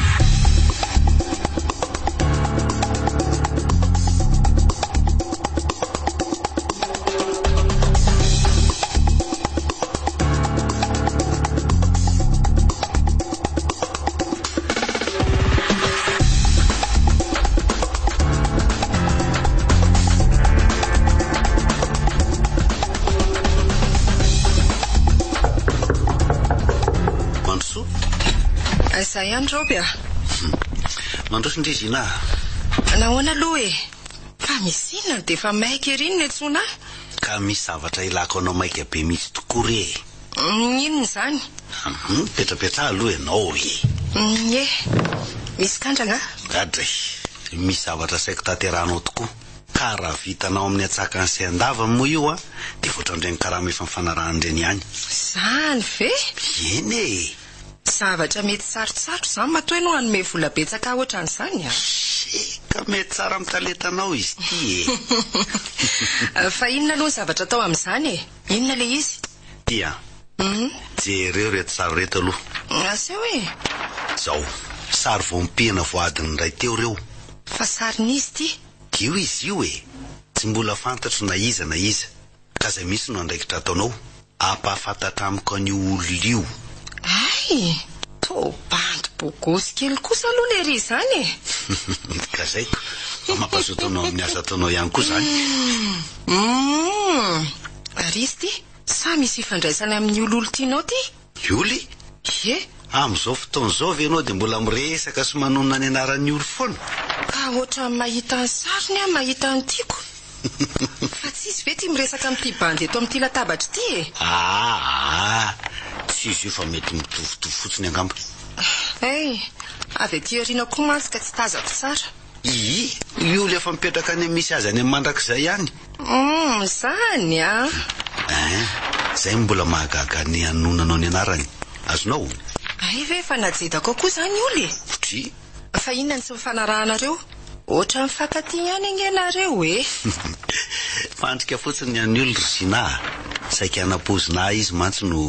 Mandrosoa. Aiza ihany Raoby a? Mandroso ndry Zina a. Nahoana aloha e? Fa misy inona no dia efa maika ery ny niantsoana ahy? Ka misy zavatra ilako anao maika be mihitsy tokoa re e. Inona izany? Hum, mipetrapetraha aloha ianao e. Ie, misy kandra angaha? Gadra e, misy zavatra saiko tanterahanao tokoa. Ka raha vitanao amin'ny antsakany sy andavany moa io an, dia voatran'ireny karama efa nifanarahana ireny ihany. Izany ve? Eny e! Zavatra mety sarotsarotra izany matoa ianao hanome vola betsaka ohatran'izany an! Ka mety tsara amin'ny talentanao izy ity e! Fa inona aloha ny zavatra atao amin'izany e? Inona ilay izy? Ty an! Jereo ireto sary ireto aloha. Aseho e! Izao, sary vao nipihana vao adiny iray teo ireo. Fa sarin'iza ity? Io izy io e! Tsy mbola fantatro na iza na iza. Ka izay mihitsy no andraikitra ataonao. Ampahafantatra amiko an'io olona io. Hay! Toa bandy bogosy kely kosa aloha lery izany e! Gazaiko fa mampazoto anao amin'ny asa ataonao ihany koa izany. Humm! Ary izy ity? Sa misy ifandraisany amin'ny olioly tianao ity? Oly? Ie. Amin'izao fotoana izao ve ianao dia mbola miresaka sy manonona ny anaran'i Oly foana? Ka ohatran'ny mahita ny sariny aho mahita ny tiako. Fa tsy izy ve ity miresaka amin'ity bandy eto amin'ity latabatra ity e? Aa! Tsy izy io fa mety mitovitovy fotsiny angamba. Hay, avy aty aoriana koa mantsy ka tsy tazako tsara. Ii, io ilay efa mipetraka any amin'ny misy azy any amin'ny mandrakizay any. Humm, izany an! Ein, izay no mbola mahagaga ny hanonanao ny anarany. Azonao? Hay ve efa najedako ao koa izany oly e? Dry. Fa inona no tsy nifanarahanareo? Ohatran'ny mifankatia ihany ange nareo e! Fandrika fotsiny ny an'i oly ry Zina a! Saika hanapozina ahy izy mantsy no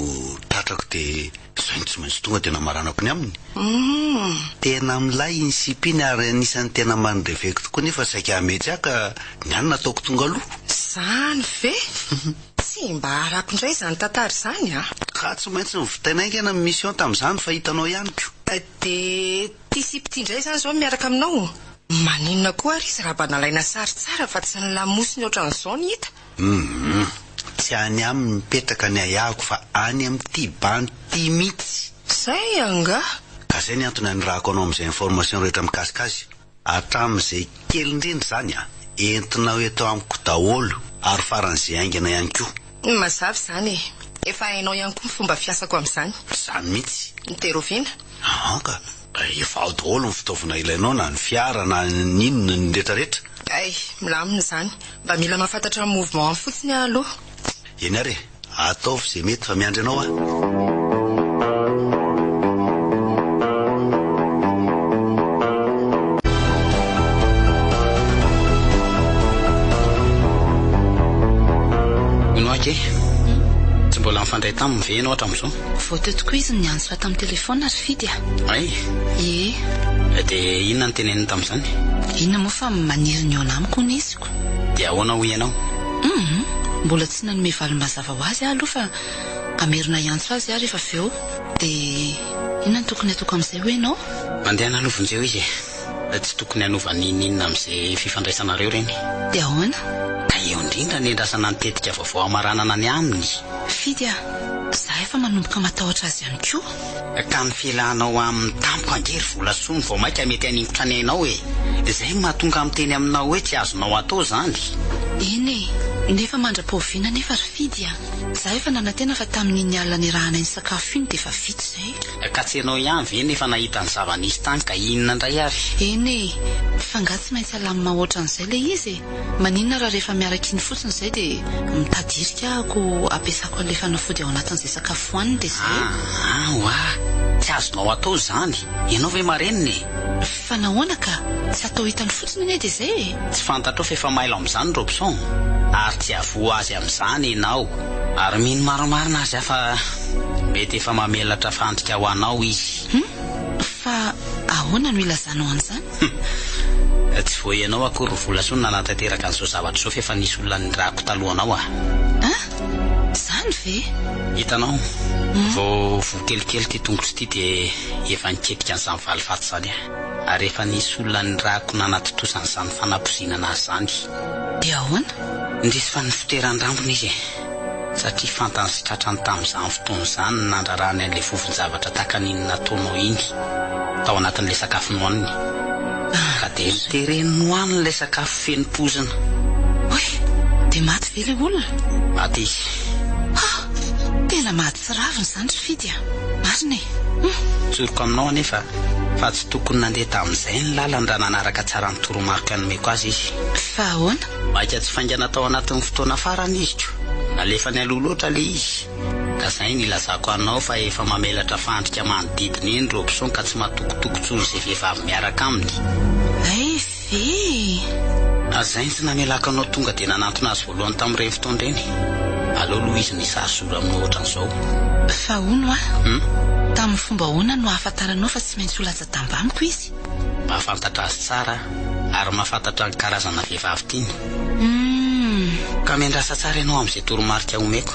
tratrako dia izay no tsy maintsy tonga dia namaranako ny aminy. Humm. Tena milay iny sipa iny ary anisan'ny tena mandreveko tokoa nefa saika hametsy ahy ka ny ahy no nataoko tonga aloha. Izany ve? Tsy mba arako indray izany tantara izany a! Ka tsy maintsy novitaina haingana ny mission tamin'izany fa hitanao ihany ko. Dia ity sipa ity indray izany izao no miaraka aminao? Maninona koa ary izy raha mba nalaina sary tsara fa tsy ny lamosiny ohatran'izao no hita? Humm. Tsy any aminy mipetraka ny ahiahiko fa any amin'ity bandy ity mihitsy. Zay angaha? Ka zay ny antony anirahako anao amin'izay information rehetra mikasika azy. Hatramin'izay kely indrindra izany an! Entinao eto amiko daholo ary faran'izay haingana ihany koa. Mazava izany e! Efa hainao ihany koa ny fomba fiasako amin'izany. Izany mihitsy. Dia rahoviana? Aoka! Efa ao daholo ny fitaovana ilainao na ny fiara na ny inona ny retraretra. Hay, milamina izany. Mba mila mahafantatra ny mouvement fotsiny aho aloha. Eny ary e! Ataovy izay mety fa miandry anao aho. nifandray taminy ve ianao hatramin'izao? Vao teo tokoa izy no niantso ahy tamin'ny telefaonina ry Fidy a! Hay? Ie. Dia inona no teneniny tamin'izany? Inona moa fa maniry ny hihaona amiko hono izy ko. Dia ahoana hoy ianao? Hum, mbola tsy nanome valiny mazava ho azy aho aloha fa hamerina hiantso azy aho rehefa avy eo. Dia inona no tokony hataoko amin'izay hoy ianao? Mandehana aloha vonjeo izy e! Tsy tokony hanova n'inon'inona amin'izay fifandraisanareo ireny. Dia ahoana? Ka eo indrindra no endrasana ny tetika vaovao hamaranana ny aminy. Fidy a! Za efa manomboka matahotra azy ihany koa. Ka ny fialanao aminy tampoka ange ry Volasoa no vao mainka mety haningotra ny ainao e! Izay no mahatonga ahy miteny aminao hoe tsy azonao atao izany. Eny e! Nefa mandra-pahoviana anefa ry Fidy a! Za efa nanantena fa tamin'iny alina niarahanay nisakafo iny dia efa vita izay. Ka tsy ianao ihany ve no efa nahita ny zava-nisy tany ka inona indray ary? Eny e! Fa nga tsy maintsy alamina ohatran'izay ilay izy e! Maninona raha rehefa miaraka iny fotsiny izay dia mitady hirika ahako ampiasako an'ilay fanafody ao anatin'izay sakafo hohaniny dia izay. Aa oa! Tsy azonao atao izany! Ianao ve marenina e? Fa nahoana ka? Tsy atao hitany fotsiny anie dia izay e! Tsy fantatrao fa efa mailo amin'izany Robson? Ary tsy havoa azy amin'izany ianao. Ary mino marimarina azy aho fa mety efa mamelatra fandrika ho anao izy. Hum! Fa ahoana no ilazanao an'izany? Hum! Tsy vao ianao akory ry Volasoa no nanatanteraka an'izao zavatra izao fa efa nisy olona nirahako talohanao ah! An! Izany ve? Hitanao, vao voa kelikely ity tongotro ity dia efa niketrika an'izany valifaty izany aho. Ary efa nisy olona nirahako nanatontosa an'izany fanapoizinana azy izany. Dia ahoana? Indrisy fa nifoteran-drambony izy e! Satria fantany sy tratrany tamin'izany fotoana izany ny nandrarahany an'ilay vovon-javatra tahaka an'iny nataonao iny tao anatin'ilay sakafo nohaniny. Ka dia notereny nohaniny ilay sakafo feno poizina. Oay! Dia maty ve ilay olona? Maty izy. Ha! Tena mahatsiravina izany ry Fidy a! Marina e! Hum! Tsoriko aminao anefa fa tsy tokony nandeha tamin'izay ny lalany raha nanaraka tsara ny toromarika nomeko azy izy. Fa ahoana? Maika tsy faingana tao anatin'ny fotoana farany izy ko. Nalefany aloha loatra le izy. Ka zay no ilazako anao fa efa mamelatra fandrika manodidina eny Robson ka tsy matokotoko tsony ze vehivavy miaraka aminy. Hay ve e! Ary zay no tsy namelako anao tonga dia nanantona azy voalohany tamin'ireny fotoana ireny. Aleo aloha izy no hisary zoro aminao ohatran'izao. Fa hono hoa, tamin'ny fomba ahoana no ahafantaranao fa tsy maintsy ho latsa-damba amiko izy? Mahafantatra azy tsara aho. Ary mahafantatra ny karazana vehivavy tiany. Ka miandrasa tsara ianao amin'izay toromarika omeko.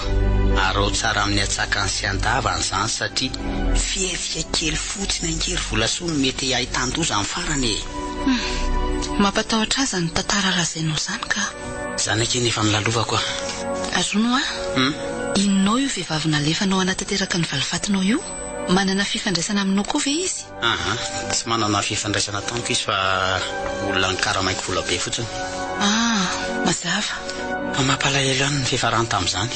Araho tsara amin'ny atsakany sy andavany izany satria fihetsika kely fotsiny ange ry Volasoa no mety ahitan-doza amin'ny farany e! Hum. Mampatahotra ahy izany tantara lazainao izany ka. Izany akia no efa nolalovako a. Ary hono hoa, inonao io vehivavy nalefanao hanatanteraka ny valifatinao io? Manana fifandraisana aminao koa ve izy? Aa, tsy manana fifandraisana tamiko izy fa olona nikaramaiko vola be fotsiny. Ah, mazava. Fa mampalahelo ihany ny fiafarany tamin'izany.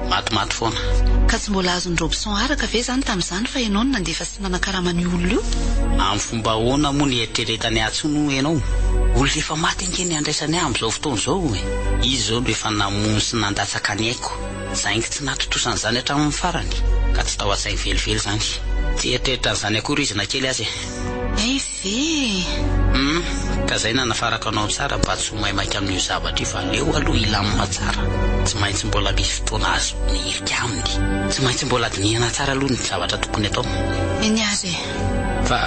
Matimaty foana. Ka tsy mbola azon'i Robson araka ve izany tamin'izany fa ianao no nandefa sy nanakarama an'io olona io? Amin'ny fomba ahoana moa no hieritreretany ahy intsony hoy ianao? Olona efa maty ange ny andraisany ahy amin'izao fotoana izao e! Izy izao no efa namono sy nandatsaka ny aiko. Saingy tsy nahatontosa an'izany hatramin'ny farany, ka tsy tao an-tsainy velively izany. Tsy hieritreritra an'izany akory izy na kely aza e! Hay ve e! Hum, ka izay nanafarako anao tsara mba tsy ho maimaika amin'io zavatra io fa aleo aloha hilamina tsara. Tsy maintsy mbola misy fotoana azo mihirika aminy. Tsy maintsy mbola dinihana tsara aloha ny zavatra tokony atao. Eny ary e! Fa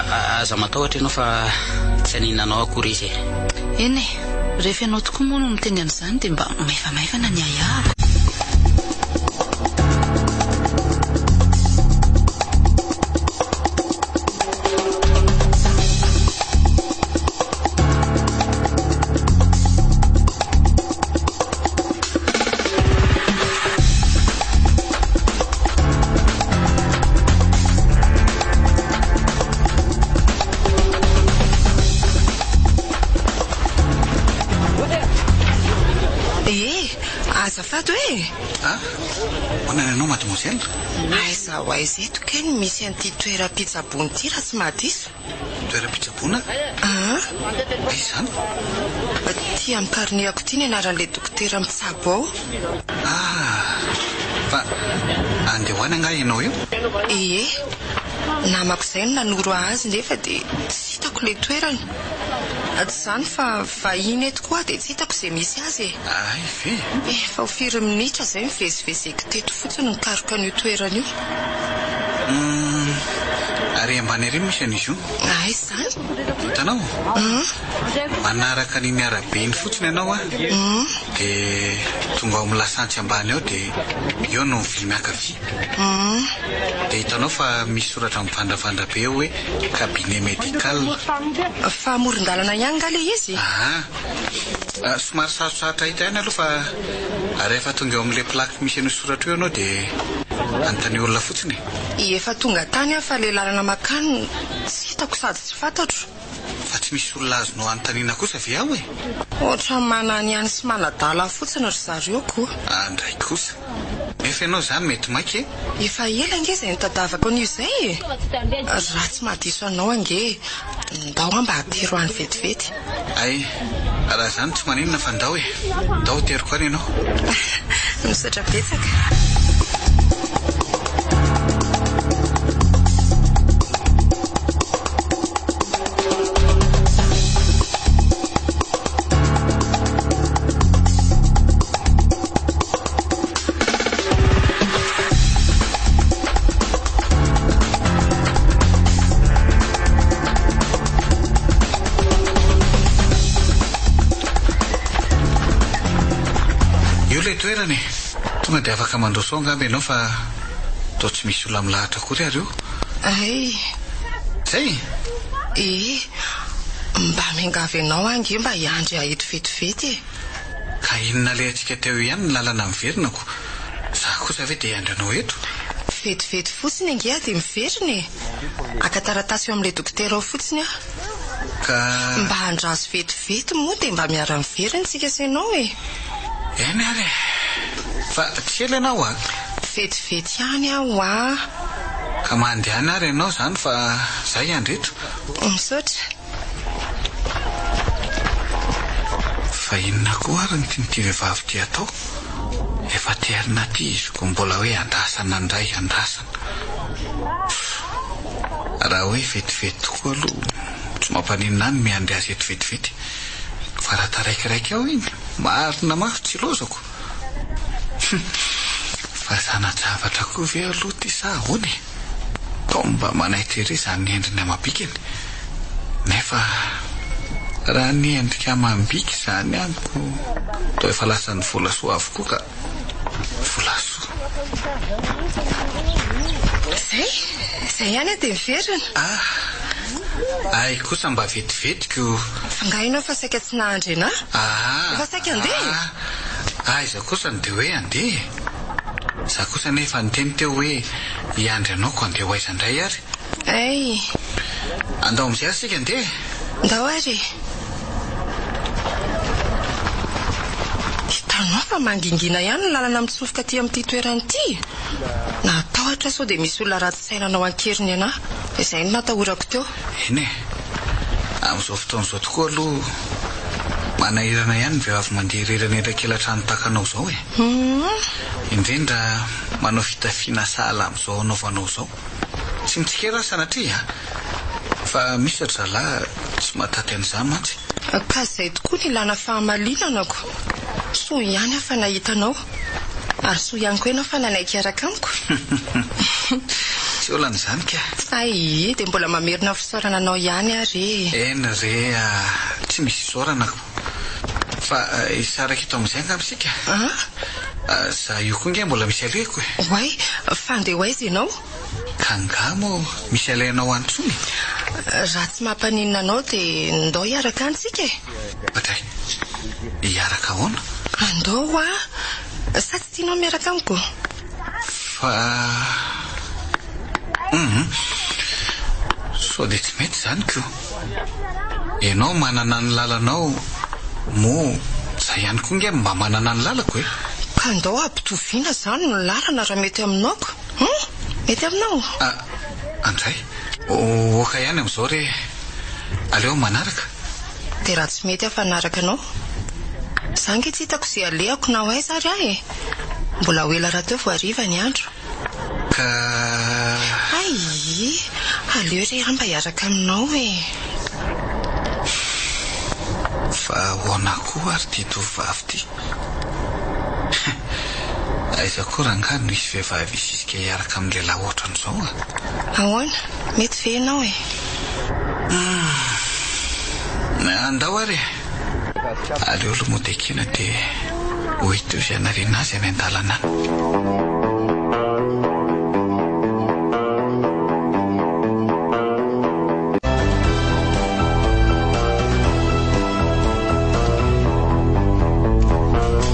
aza matahotra ianao fa tsy haninona anao akory izy e! Eny e! Rehefa ianao tokoa moa no miteny an'izany dia mba maivamaivana ny ahiahiko. Eh! Azafady hoe e! Ah! Ahoana ny anao mademoiselle? Aiza ho aiza eto kay no misy an'ity toeram-pitsaboana ity raha tsy mahadiso? Toeram-pitsaboana? Aa! Aiza izany? Ity amin'ny karnehako ity ny anaran'ilay dokotera mitsabo ao. Ah! Fa andeha ho any angaha ianao io? Ie. Namako izay no nanoro ahy azy nefa dia tsy hitako ilay toerana. Tsy izany fa vahiny eto koa aho dia tsy hitako izay misy azy e. Hay ve? Efa ho firy minitra izay nivezivezeko teto fotsiny nikaroka an'io toerana io. Humm, ary ambany ery misy an'izy io. Aiza izany? Hitanao? Manaraka an'iny arabe iny fotsiny ianao an, dia tonga ao amin'ny lasantsy ambany ao dia eo no mivily miankavia. Dia hitanao fa misy soratra mivandravandra be eo hoe cabinet médical. Fa amoron-dalana ihany nga ilay izy? Aa. Somary sarotsarotra hita ihany aloha fa rehefa tonga eo amin'ilay plaque misy an'io soratra io ianao dia anontanio olona fotsiny e. Efa tonga tany aho fa ilay lalana mankany tsy hitako sady tsy fantatro. Fa tsy misy olona azonao anontaniana kosa ve ao e? Ohatran'ny mananihany sy manadala fotsiny ry zareo ko. Andray kosa. Nefa ianao izany mety maika e? Efa ela ange izay nitadiavako an'io izay e! Raha tsy mahadiso anao ange e! Ndao aho mba atero any vetivety. Hay, raha izany tsy maninona fa ndao e! Ndao ateriko any ianao. Misaotra betsaka. Io ilay toerana e! Tonga dia afaka mandroso ao angamba ianao fa toa tsy misy olona milahatra akory ary io. Hay! Zay? Ee, mba miangavy anao aho ange mba hiandry ahy eto vetivety e! Ka iny nalehantsika teo ihany ny lalana miverina ko! Za kosa ve dia hiandry anao eto? Vetivety fotsiny ange aho dia miverina e! Haka taratasy eo amin'ilay dokotera ao fotsiny aho. Ka. Mba andraso vetivety moa dia mba miara-miverina isika sy ianao e! Eny ary e! Fa tsy ela ianao a! Vetivety ihany aho a! Ka mandehana ary ianao izany fa za hiandry eto. Misaotra. Fa inona koa ary no tian'ity vehivavy ity atao? Efa terina aty izy ko mbola hoe andrasana indray, andrasana. Raha hoe vetivety tokoa aloha tsy mampaninona ahy ny miandry azy eto vetivety. Fa raha taraikiraiky ao iny, marina mafy tsy ilaozako. Hum! Fa zana-javatra koa ve aloha ity sa ahoana e? Toa mba manaitra ery izany endriny amam-bikany. Nefa raha ny endrika amam-bika izany amiko toa efa lasan'ny Volasoa avokoa ka. Volasoa. Izay? Izay ihany aho dia miverina. Ah! Hay kosa mba vetivety ko. Fa nga ianao efa saika tsy nahandry anah? Ah! Efa saika handeha e? Ah! Aiza kosa no dia hoe handeha e? Za kosa anie efa niteny teo hoe hiandry anao ko handeha ho aiza indray ary? Hay! Andao amin'izay ary isika handeha e! Ndao ary e! Hitanao fa mangingina ihany ny lalana mitsofoka aty amin'ity toerana ity e! Natahotra aho sao dia misy olona ratsy saina hanao an-keriny anah. Izay no natahorako teo. Eny e! Amin'izao fotoana izao tokoa aloha manahirana ihany ny vehivavy mandeha irery any elakelan-trano tahaka anao izao e! Indrindra manao fitafiana sahala amin'izao anaovanao izao. Tsy mitsikera aho sanatria a! Fa misy ry zalahy tsy mahataty an'izany mantsy. Ka izay tokoa no ilana fahamalinana ko! Soa ihany aho fa nahita anao. Ary soa ihany koa ianao fa nanaiky hiaraka amiko. Tsy olana izany ka! Hay, dia mbola mamerina fisaorana anao ihany aho re e! Eny re a! Tsy misy isaorana ko! Fa hisaraka eto amin'izay angamba isika? An? Za io koa nge mbola misy alehako e! Oay, fa handeha ho aiza ianao? Ka angaha moa misy alehanao any intsony? Raha tsy mampaninona anao dia ndao hiaraka any tsika e! Ohatray, hiaraka ahoana? Andao hoa! Sa tsy tianao miaraka amiko? Fa hum sao dia tsy mety izany ko! Ianao manana ny lalanao moa za ihany koa nge mba manana ny lalako e! Ka ndao ampitoviana izany ny lalana raha mety aminao ko! Hum! Mety aminao? Ah! Andray! Ok ihany amin'izao re! Aleo manaraka! Dia raha tsy mety aho fa hanaraka anao? Za ange tsy hitako izay alehako na ho aiza ary aho e! Mbola ho ela rahateo vao hariva ny andro. Ka. Hay! Aleo re aho mba hiaraka aminao e. Fa ahoana koa ary ity tovovavy ity? Aiza koa rangahy no hisy vehivavy hisisika hiaraka amin'ny lehilahy ohatran'izao a? Ahoana? Mety ve ianao e? Humm. Andao ary e! Aleo aloha mody ekena dia ho hita eo izay hanariana azy any an-dalana any.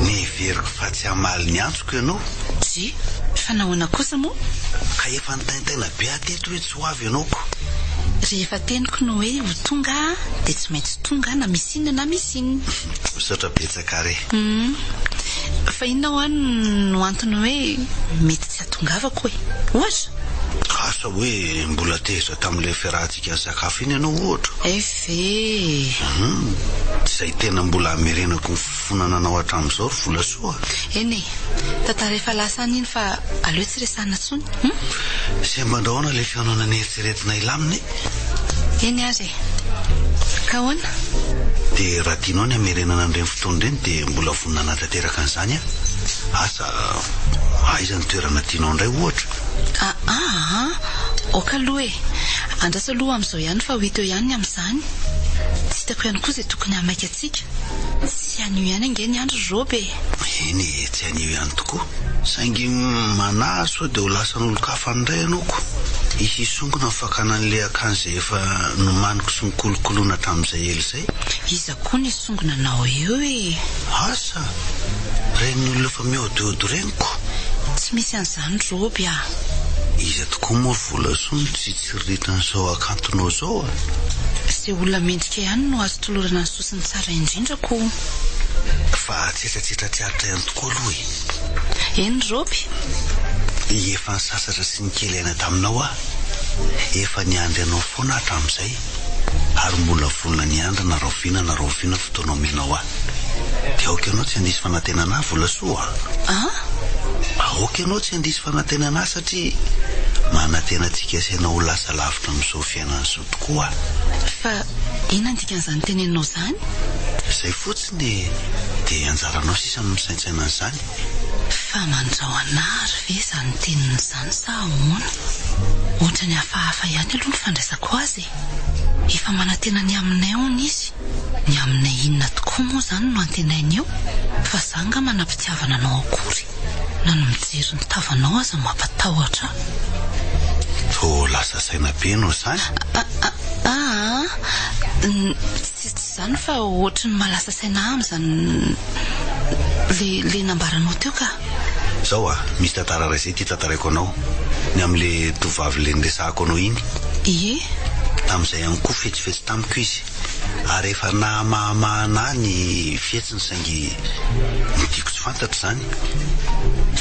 Neveriko fa tsy hamaly ny antsoko ianao. Dry, fa nahoana kosa moa? Ka efa nitaintaina be aho teto hoe tsy ho avy ianao ko. Rehefa teniko ny hoe ho tonga aho dia tsy maintsy tonga na misy inona na misy inona. Misaotra betsaka re. Humm. Fa inona hoa no antony hoe mety tsy hahatongavako e? Ohatra? Asa hoe mbola tezitra tamin'ilay fiarahantsika nisakafo iny ianao ohatra? Hay ve e! Humm. Izay tena mbola hamerenako ny fifonana anao hatramin'izao ry Volasoa a! Eny e! Tantara efa lasa any iny fa aleo tsy resahina intsony. Hum? Semban-drahona ilay fihaonana neritreretina hilamina e! Eny ary e! Ka ahoana? Dia raha tianao ny hamerenana an'ireny fotoana ireny dia mbola vonona hanatanteraka an'izany aho. Asa aiza ny toerana tianao indray ohatra? Aa! Aoka aloha e! Andraso aloha amin'izao ihany fa ho hita eo ihany ny amin'izany. Tsy hitako ihany koa izay tokony hahamaika antsika. Tsy anio ihany ange ny andro ry Roby e! Eny e, tsy anio ihany tokoa. Saingy manahy sao dia ho lasan'olon-kafa indray ianao ko. Hisy hisongona ny fakana an'ilay akany izay efa nomaniko sy nokolokoloina hatramin'izay ela izay. Iza koa no hisongona anao eo e? Asa! Ireny olona efa mihaodihaody ireny ko. Tsy misy an'izany Roby a! Iza tokoa moa ry Volasoa no tsy hitsiriritana izao hakantonao izao a? Izay olona mendrika ihany no azo tolorana ny sosiny tsara indrindra ko. Fa tsetsatsetra tsy aritra ihany tokoa aloha e! Eny Roby. Efa nisasatra sy nikely aina taminao aho. Efa niandry anao foana aho hatramin'izay. Ary mbola vonona ny hiandry na rahoviana na rahoviana fotoana omenao ahy. Dia aoka ianao tsy handiso fanantenana ahy Volasoa a! An? Aoka ianao tsy handiso fanantenana ahy satria manantena antsika sy ianao ho lasa lavitra amin'izao fiainana izao tokoa aho. Fa inona ny dikan'izany teneninao izany? Izay fotsiny e! Dia anjaranao sisa no misaintsaina an'izany. Fa mandrahona ary ve izany teniny izany sa ahoana? Ohatran'ny hafahafa ihany aloha ny fandraisako azy e! Efa manantena ny aminay hono izy. Ny aminay inona tokoa moa izany no antenainy eo? Fa za angaha manam-pitiavana anao akory? Na ny mijery ny tavanao aza mampatahotra ahy. Toa lasa saina be ianao izany? Aa, tsy izany fa ohatry ny mahalasa saina ahy amin'izany le le nambaranao teo ka. Zao a, misy tantara iray izay ity tantaraiko anao, ny amin'le tovovavy le niresahako anao iny. Ie. Tamin'izay ihany koa fetsifetsy tamiko izy. Ary efa nahamahamahana ahy ny fihetsiny saingy ny tiako tsy fantatra izany.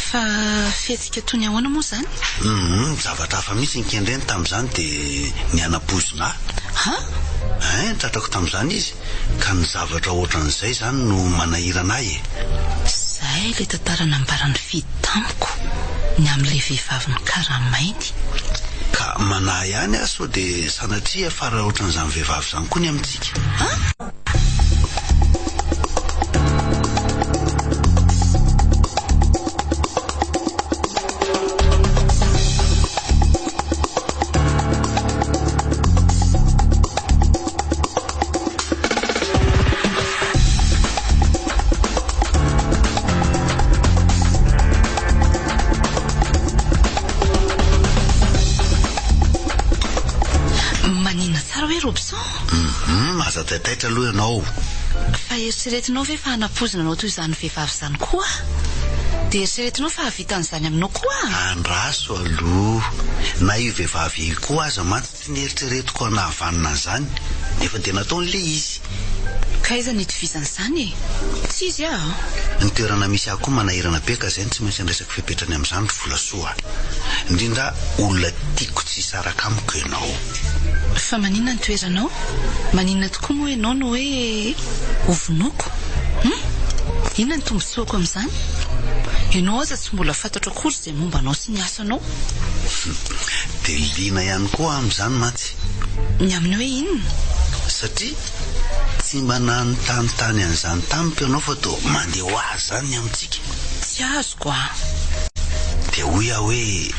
Fa fihetsika toy ny ahoana moa izany? Humm, zavatra hafa mihitsy ny kendreny tamin'izany dia ny hanapoizina ahy. Ha? Hein, tratrako tamin'izany izy, ka ny zavatra ohatran'izay izany no manahirana ahy e. Izay ilay tantara nambaran'i Fidy tamiko, ny amin'ilay vehivavy nokaramainy. Ka manahy ihany aho sao dia sanatria hiafara ohatran'izany vehivavy izany koa ny amintsika. An? Maninona tsara hoe Robson? Hum, aza taitaitra aloha ianao. Fa eritreretinao ve fa hanapoizina anao toy izany vehivavy izany koa aho? Dia eritreretinao fa hahavita an'izany aminao koa aho? Andraso aloha. Na io vehivavy io koa aza mantsy Tsy neritreretiko hanahavanona an'izany, nefa dia nataony ilay izy. Ka aiza no itovizan'izany e? Tsy izy aho an! Ny toerana misy ahy koa manahirana be ka izay no tsy maintsy andraisako fepetra ny amin'izany ry Volasoa a! Indrindra olona tiako tsy hisaraka amiko ianao. Fa maninona ny toeranao? Maninona tokoa moa ianao no hoe hovonoiko? Hum? Inona ny tombotsoako amin'izany? Ianao aza tsy mbola fantatro akory izay momba anao sy ny asanao. Dia. Dia liana ihany koa aho amin'izany mantsy. Ny amin'ny hoe inona? Satria tsy mba nanontanintany an'izany tamiko ianao fa toa mandeha ho azy izany ny amintsika. Tsy azoko an! Dia hoy aho hoe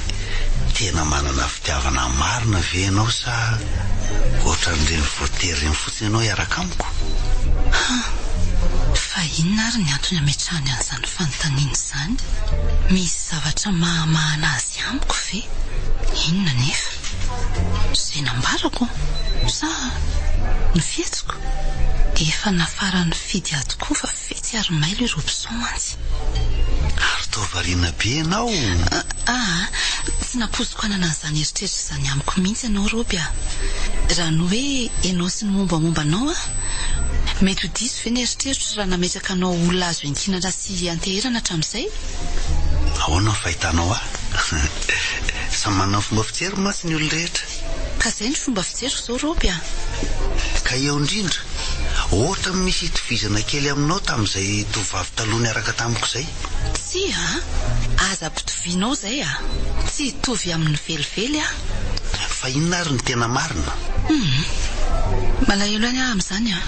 tena manana fitiavana marina ve ianao sa ohatran'ireny voatery ireny fotsiny ianao hiaraka amiko? Han! Fa inona ary ny antony ametrahany an'izany fanontaniana izany? Misy zavatra mahamahana azy amiko ve? Inona anefa? Izay nambarako? Sa ny fihetsiko? Efa nafaran'i Fidy ahy tokoa fa fetsy ary mailo i Robson mantsy. Ary toa variana be ianao? Aa, tsy nampoiziko hanana an'izany eritreritra izany amiko mihitsy ianao Roby a! Raha ny hoe ianao sy ny mombamomba anao aho, mety ho diso ve ny eritreritro raha nametraka anao ho olona azo iankinana sy ianteherana hatramin'izay? Ahoana ny fahitanao ahy? Samy manana ny fomba fijeriny mantsy ny olona rehetra. Ka izay ny fomba fijeriko izao Roby a! Ka eo indrindra, ohatran'ny misy itovizana kely aminao tamin'izay tovovavy taloha niaraka tamiko izay. Tsia a! Aza ampitovianao izay a! Tsy hitovy aminy velively aho. Fa inona ary no tena marina? Hum. Malahelo ihany aho amin'izany a!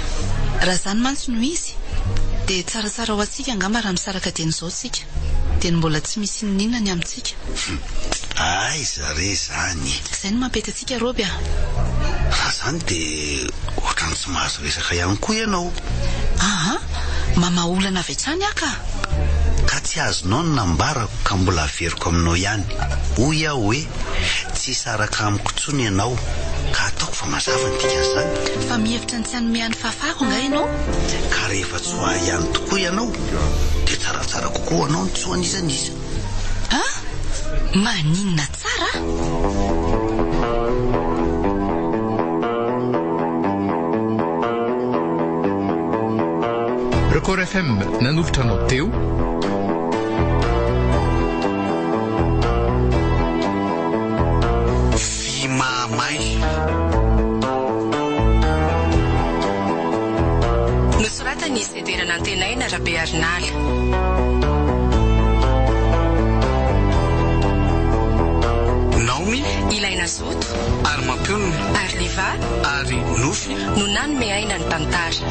Raha izany mantsy no izy, dia tsaratsara ho antsika angamba raha misaraka dieny izao isika, dieny mbola tsy misy inoninona ny amintsika. Hum. Aiza re izany e! Izay no mampety antsika Roby a! Raha izany dia ohatran'ny tsy mahazo resaka ihany koa ianao. Aa! Mamaha olana avy hatrany aho ka! Ka tsy azonao ny nambarako ka mbola averiko aminao ihany. Hoy aho hoe tsy hisaraka amiko intsony ianao ka ataoko fa mazava ny dikan'izany. Fa mihevitra ny tsy hanome ahy ny fahafahako angaha ianao? Ka rehefa tsy ho ahy ihany tokoa ianao dia tsaratsara kokoa ho anao ny tsy ho an'iza n'iza. Ah! Maninona tsara? Record FM nanolotra anao teo. Vy mahamay. Nosoratan'i Sedera Nantenaina Rabearinala. Naomy. Ilaina Zoto. Ary Mampionona. Ary Liva. Ary Nofy. No nanome aina ny tantara.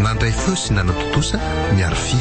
Nandray feo sy nanatontosa ny Arfi.